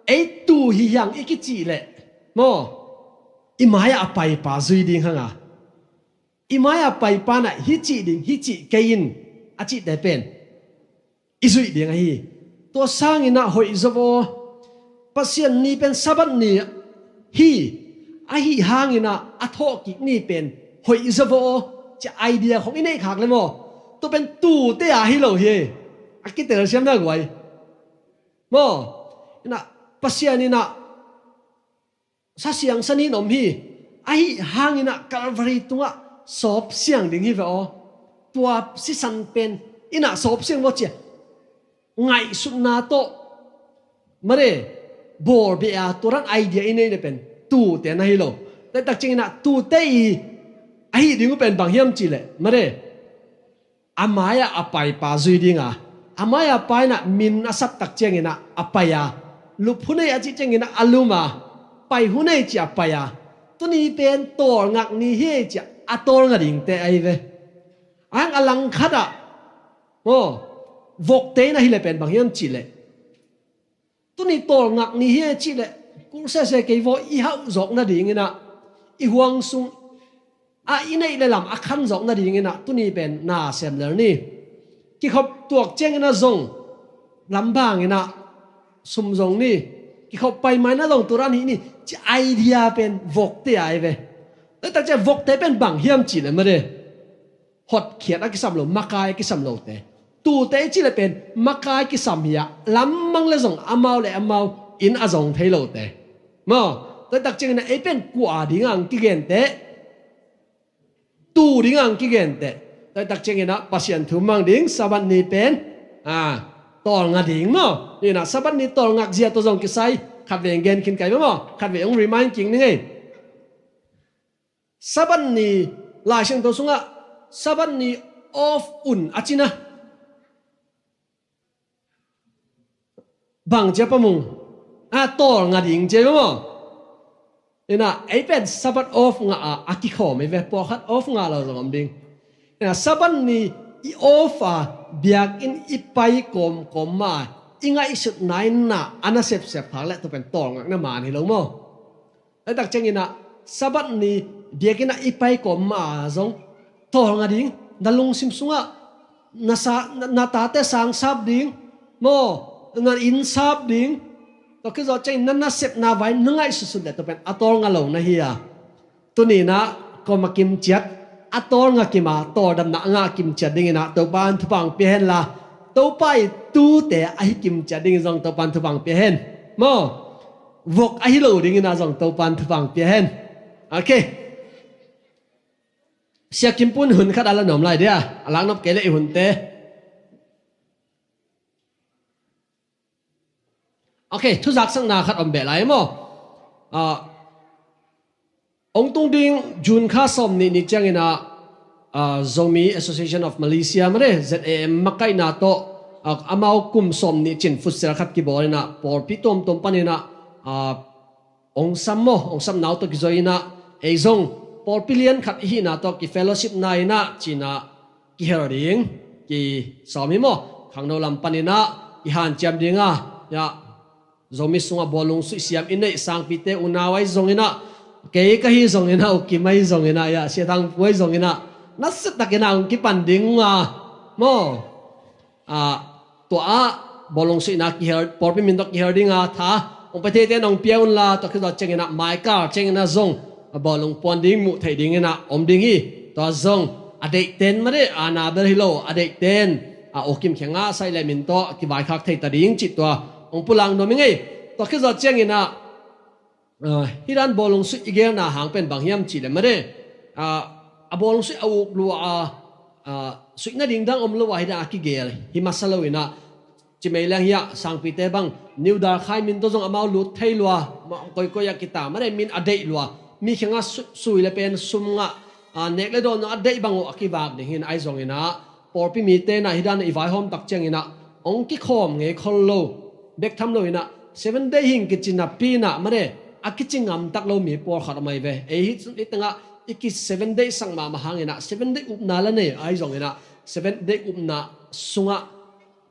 ei tuu hi hiang i kicih leh maw, i mai-ah a paipa zui ding hang a, i mai-ah a paipa na hi cih ding, hi cih kei in a cihte pen i zuih ding ahi. Tua sangin ah hoih zaw aw. Pasian ni pen Sabbath ni hi, ahi hangin ah a thawhkik ni pen hoih zaw aw, ci-a idea khong i neih khak le maw, tua pen tuute a hi lo hi. A kitelsiam na guai maw? Inah Pasian inah sa siang sa nin om hi. Ahi hangin ah Calvary tungah sawp siang ding hi ve aw. Tua sisan pen inah sawp siang maw, ci-a ngaihsutna tawh mare bawlbeh a, tua dan idea i nei le pen tuute na hi lo. Tua i tak ciangin ah tuute i ahi ding uh pen bang hiam cih leh mare, a mai-ah a paipa zui ding a, a mai-ah a pai in ah min a sap tak ciangin ah a pai a, lup hun ei a cih ciangin ah a lum a, pai hun ei ci-a pai a, tuni pen tawlngak ni hi ei ci-a a tawlnga dingte ahi ve. A hang a langkhat ah maw, vokte in ahi le pen bang hiam cih leh, tuni tawlngak ni hi e cih leh, kul sese kei vaw i hauh zawk nadingin ah, i huang sung a i neih le lam a khan zawk nadingin ah tuni pen na sem lel ni. Kikhop tuak ciangin ah zong lam bangin ah sum zong ni. Kikhop pai mai na zong tua dan hi ni, ci-a idea pen vokte ahi ve. Tua i tak ciang vokte pen bang hiam cih leh mare, hotkhiat a kisam lo, makai a kisam lote. Tuute i cih leh pen makai kisam hi a, lammang le zong amau le amau in a zong thei lote maw? Tua i tak ciangin ah ei pen kua ding ang kigenteh? Tuu ding ang kigenteh. Tua i tak ciangin ah Pasian thu mang ding, Sabbath ni pen a, tawlnga ding maw? Inah Sabbath ni tawlngak zia tua zong kisai khatvei hong gen khin kai maw? Khatvei hong remind kik ning ei. Sabbath ni, Lai Siangtho sungah Sabbath ni off un a cina. Bang cia pamung a, tawlnga ding cia maw? Inah ei pen Sabbath off ngah a, a kikhawm ei ve, pawlkhat off ngah lo zong om ding. Inah Sabbath ni i off a, biakinn i pai kawmkawm ma, i ngaihsutna in na a na sepsep khak leh tua pen tawlngakna man hi lo maw? Tua i tak ciangin ah Sabbath ni biakinn ah i pai kawm ma zong tawlnga ding, na lungsim sungah na, sa, na, na tate sangsap ding, maw, na inn sap ding, tua khit zawh ciangin na nasepna vai na ngaihsutsut leh tua pen a tawlnga lo na hi a. Tuni inah kua ma kimciat, a tawlnga kim a tawldamna a ngah kimciat ding inah Topa in thupha hong pia hen la, Topa i tute ahi kimciat dingin zong Topa in thupha hong pia hen. Maw, vok ahi lo ding inah zong Topa in thupha hong pia hen. Ok. Sia Kim Pun hun khat a la nuam lai dia, a laknop kei leh i hunte. Ok, thuzaksakna khat om beh lai maw. Ah, ong tung ding June kha sawm nih ni ciangin ah, ah, Zomi Association of Malaysia mare, Z A M makaihna tawh, ah, amau kum sawm nih cin futsal khat kibawl inah pawlpi tuamtuam panin ah, ah, ong sam maw, ong sam nau tawh kizui inah, ei zong pawlpi lian khat ihina tawh kifellowship na inah cinah kihel ding kisawm hi maw. Khangno lam panin ah i hanciam ding a, ya, Zomi sungah bawlung suih siam i neih sangpite unau ahi zong inah, kei ka hi zong inah, U Kim ahi zong inah, ya, Sia Thang Pu ahi zong inah, nasia takin ah ong kipan ding a maw. Ah, tua ah bawlung suihna kihel, pawlpi min tawh kihel ding a tha ong pe theite in ong pia un la, tua khit zawh ciangin ah maikal ciangin ah zong bawlung puan ding muh theih ding inah om ding hi. Tua zong a deihten mare, a na bel hi lo, a deihten, ah, U Kim khia ngah saih leh min tawh kivaikhak thei ta ding cih tua ong pulak nuam ing ei. Tua khit zawh ciangin ah Ah, hih dan bawlung suih i gelna hang pen bang hiam cih leh mare, ah, a bawlung suih a uk lua a, ah, suih nading dang om lo a, hih dan a kigel hi masa lo inah, ci mei leng hiah sangpite bang New Dalkhai min tawh zong amau lut thei lua, ma-, koikoi a kita mare, min a deih lua, mi khengah su-, sui le pen sum ngah, ah, nek le dawn a deih bang uh a kivak ding hi inah, ahi zong inah pawlpi mite inah hih dan a i vaihawm tak ciang inah ong kikhawm ngei khol lo bek tham lo inah, Seven Day hing kici napi inah mare, a kici ngamtak lo mi pawlkhat om ahi ve. Ei hih, hih tengah i ki Seven Day sak mahmah hang inah Seven Day upna la nei ahi zong inah, Seven Day upna sungah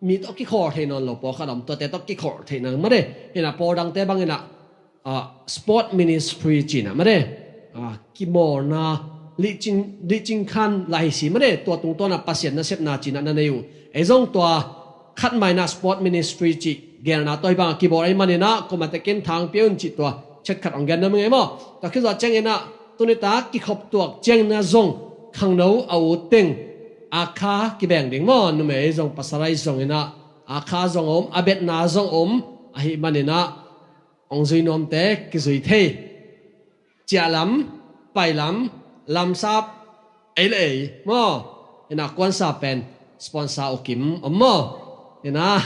mi tawh kikholh thei nawn lo pawlkhat om, tuate tawh kikholh thei nawn mare. Inah pawl dangte bang inah, ah, sport ministry ci inah mare, ah, kimawlna, lihcing, lihcing khan la hi si mare, tua tungtawn ah Pasian nasepna ci inah na nei uh. Ei zong tua khat mah inah sport ministry cih gelna tawh hih bang a kibawl ahih man inah, kuamah tekin thang pia un cih tua chet khat ong gen nuam ing ei maw. Tua khit zawh ciang inah tuni tak kikhop tuak ciang inah zong khangno a ut teng a kha kibeng ding maw, numei zong pasal ahi zong inah a kha zong om, a betna zong om, ahih man inah ong zui nuamte kizui thei. Ciah lam, pai lam, lamsap, ei le ei maw. Inah kuansa pen sponsor U Kim om maw. Inah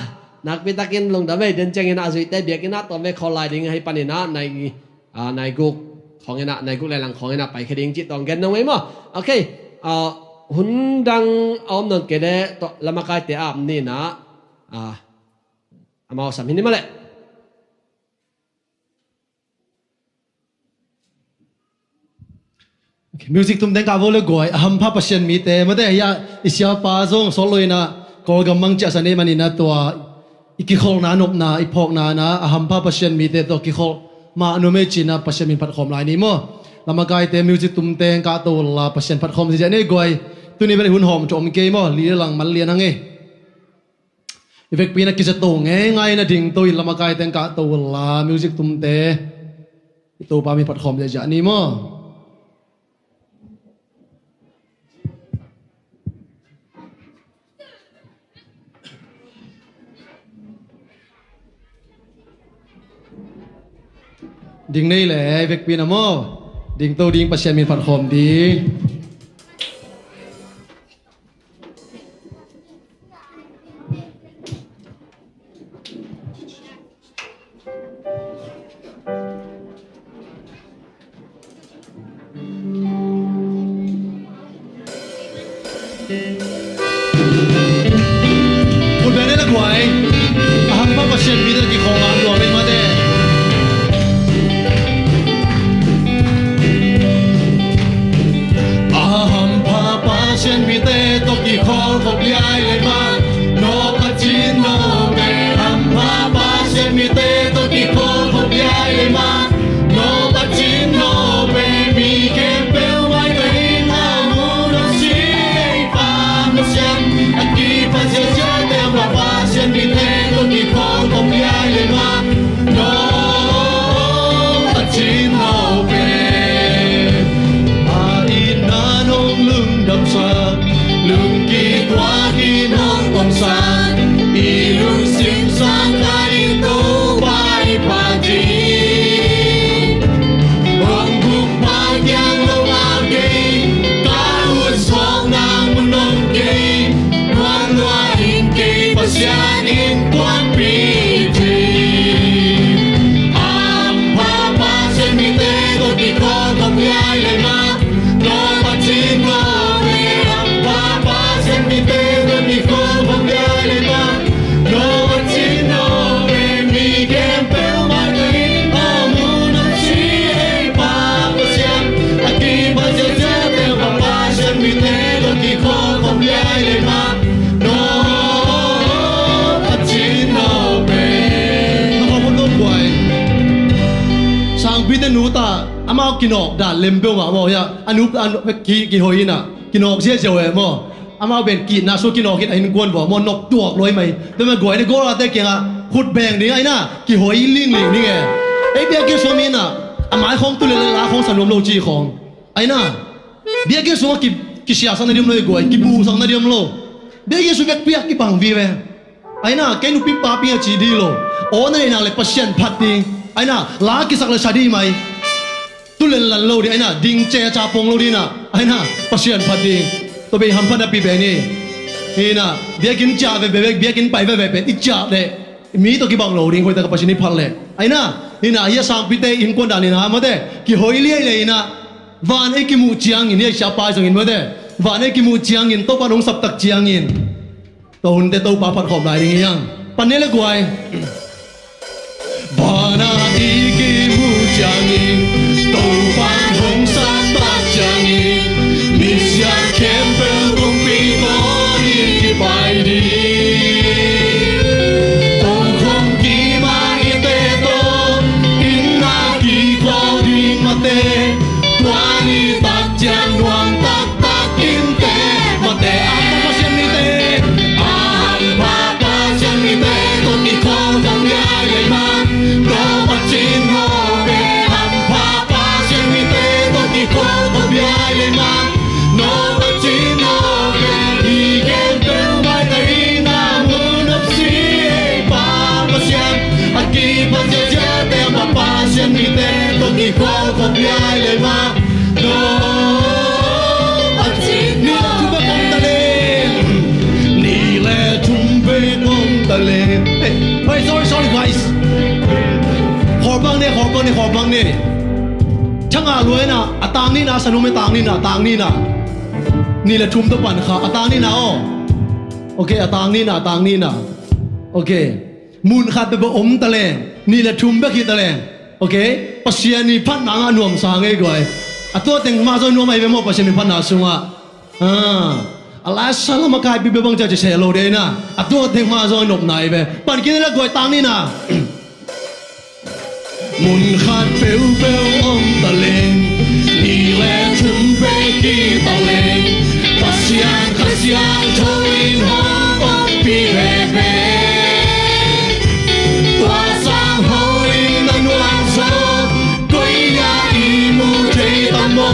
nakpi takin lungdam ei, den ciang inah a zuite biakinn ah tawm ve khawl lai ding ahi pan inah nai, ah, nai guk khawng inah, nai guk le lang khawng inah paikhia ding cih tawh ong gen nuam ei maw. Ok, ah, hun dang a om nawn kei leh tawh lamakaite ap ni inah, ah, amau sam hi ni maw leh. Ok, music tumteng kah vo le guai, a hampha Pasian mite, mate hiah i siapa zong sawt lo inah Kawlgam mang ciahsan ei man inah tua i kikholhna nopna, i phawkna inah a hampha Pasian mite tawh kikholh mah nuam ei ci inah Pasian min phatkhawm lai ni maw. Lamakaite music tumteng kah to unla Pasian phatkhawm ziahziah ni guai. Tuni bel i hun hawm tawh om kei maw, li le lang man lian hang ei. I vekpi inah kizia to ngeingai inah ding to in lamakaite kah to unla music tumte i Topa min phatkhawm ziahziah ni maw. Ding nei le i vekpi inah maw, ding to ding, Pasian min phatkhawm ding. Hun pen le guai, a hampha Pasian mite kikhawm a nuam ei mate. A hampha Pasian mite tawh kikholh khop liai le mah, no Pasian no pe. Hampha Pasian mite tawh kikholh khop liai le mah, no Pasian no pe. Mi khempeuh maitang in a mu no si. San i lungsim sang khat in Topa i phat ding. Hong buk pah kiang lo a kei, ka ut suak nang mun om kei, nuam lua in kei Pasian in kuanpih ding. A hampha Pasian mite tawh kikhawlkhawm lai leh mah, no Pasian no ve. A hampha Pasian mite tawh kikhawlkhawm lai leh mah, no Pasian no ve. Mi khempeuh mah ka in a mun a si ei Pa Pasian, a kiphat ziahziahte a hampha Pasian mite tawh kikhawlkhawm lai leh mah, no Pasian no ve. Na khawm hong guai. Sangpite nu ta amau kinawk dan lem peuhmah maw, hiah a nu, a nu ki, kihoi inah kinawk ziahziah uh eh maw. Amau pen kihna sua kinawk in a innkuan vua maw, nop tuak luai mai. Tua mah guai ni, gawlate kiangah khut beng ding a inah kihoi lingling ding eh. Ei biakinn sua mi inah a mai khawng tu leh la khawng sa nuam lo ci khawng a inah. Biakinn sungah ki, kisiasak na diam lo, guai, kibuhsak na diam lo. Biakinn sung vekpi ah kibang vive. A inah kei nupi papi a ci ding lo. Aw na neih nak leh Pasian phat ding. A inah la kisak leh sa ding mai. Tu lenlan lo ding a inah, ding ceca pong lo ding inah. A inah Pasian phat ding. Tua bei hampha napi pen hi. Inah biakinn ciah veve, biakinn pai veve pen i ciah leh mi tawh kibang lo ding, hoihtak a Pasian i phat leh. A inah, inah hiah sangpite innkuan dan inah mate kihoi liailiai inah. Van ei kimuh ciangin, hiah siapa zongin mate, van ei kimuh ciangin, Topa hong saptak ciangin, tua hunte Topa phat khawm lai ding hi hang. Pan ni le guai. Van ah i kimuh ciangin, Topa hong saptak ciangin, misiam khempeuh kongpi tawh i kipai ding. Tokhom kim ah i tek tawh, inn ah kikhawl ding mate, tua ni tak ciang nuam taktak in te mate. A hampha Pasian mite, a hampha Pasian mite tawh kikhawlkhawm lai leh mah, no Pasian no ve. A hampha Pasian mite tawh kikhawlkhawm lai leh mah, no Pasian no ve. Mi khempeuh mah ka in a mun a si ei Pa Pasian, a kiphat ziahziahte a hampha Pasian mite tawh kikhawlkhawm lai leh mah, no Pasian no ve. Ni le thum bek om ta leng. Ni le thum bek om ta leng. Hey, hey, sorry, sorry, guys. Khawlbang ne, khawlbang ne, khawlbang ne. Thangah luai na, a tang ni na, sa nuam e, tang ni na, tang ni na. Ni le thum tawh pan kha, a tang ni na aw. Ok, a tang ni na, a tang ni na. Ok. Mun khat bek bawh om ta leng, ni le thum bek hi ta leng. Ok? Pasian i phatna ngah nuamsa ngei guai. A tua teng mah zong nuam ahi ve maw, Pasian i phatna sungah. Ah. A lasa lam a kaipi bek bang cia ci seh lo dei na. A tua teng mah zong nopna ahi ve. Pan kik ni le guai, tang ni na. Mun khat peuhpeuh om ta leng, ni le thum bek hi ta leng, Pasian Kha Siangtho in hong ompih veve. Tua sang hong lim na nuam zaw, koi ah i mu thei ta maw?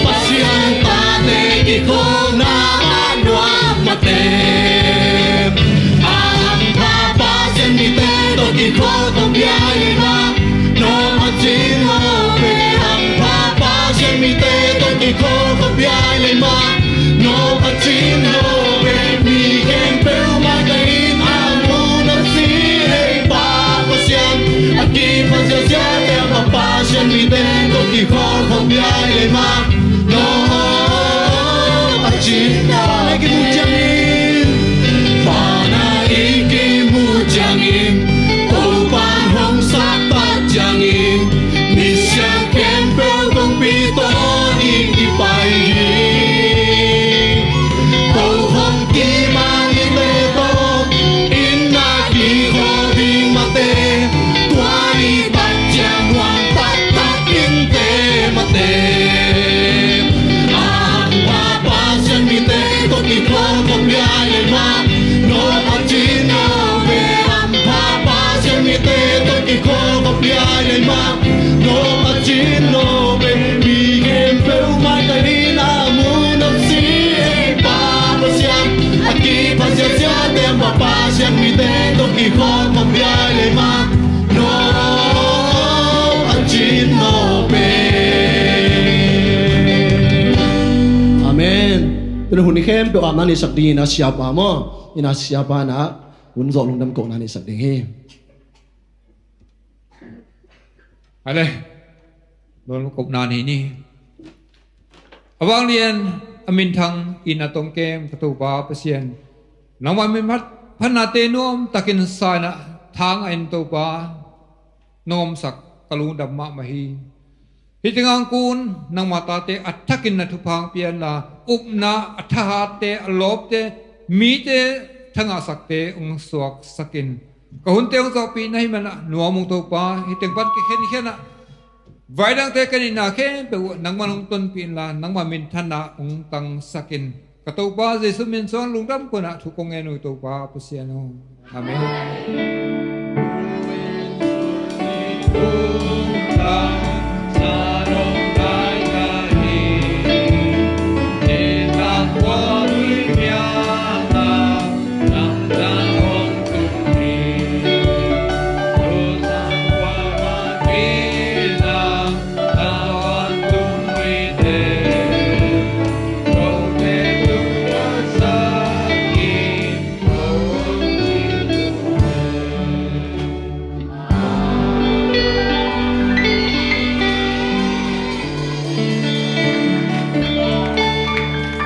Pasian tate kikhawlna a nuam mate. A hampha Pasian mite tawh kikhawlkhawm lai mah, no Pasian no ve. A hampha Pasian mite tawh kikhawlkhawm lai mah, no Pasian no ve. Mi khempeuh mah ka in a mun a si ei Pa Pasian, a kiphat ziahziahte a hampha Pasian mite tawh kikhawlkhawm lai mah, no Pasian no ve. Van ah i kimuh ciangin, van ah i kimuh ciangin, Topa hong saptak ciangin, misiam khempeuh kongpi tawh i kipai hi. Tokhom kim ah i tek tawh, inn ah kikhawl ding mate, tua ni tak ciang nuam taktak in te mate. A Amen. Tuni hun ni khempeuh ah na neihsak dingin a siapa maw, in a siapa na hun zawh lungdam kohna neihsak ding hi. Ale, lungdam kohna nei ni. A vanglian, a minthang, in a tongkem ka Topa Pasian, nangmah min phat, phatnate nuam takin sa-in ah thangah in Topa, na omsak ka lungdam mahmah hi. Hih tengah kun nangmah tate a thakin na thupha pianla, upna a thahatte, a lawpte, mite thangahsakte hong suaksakin, ka hunte hong zawhpih na hih manah nuam ung Topa. Hih teng pan kikhenkhen ah vai dangte ka neihna khempeuh uh nangman hong tonpih inla, nangmah minthanna hong tangsakin, ka Topa Jesu min suang lungdam kong ngen uh Topa Pasian aw. Amen.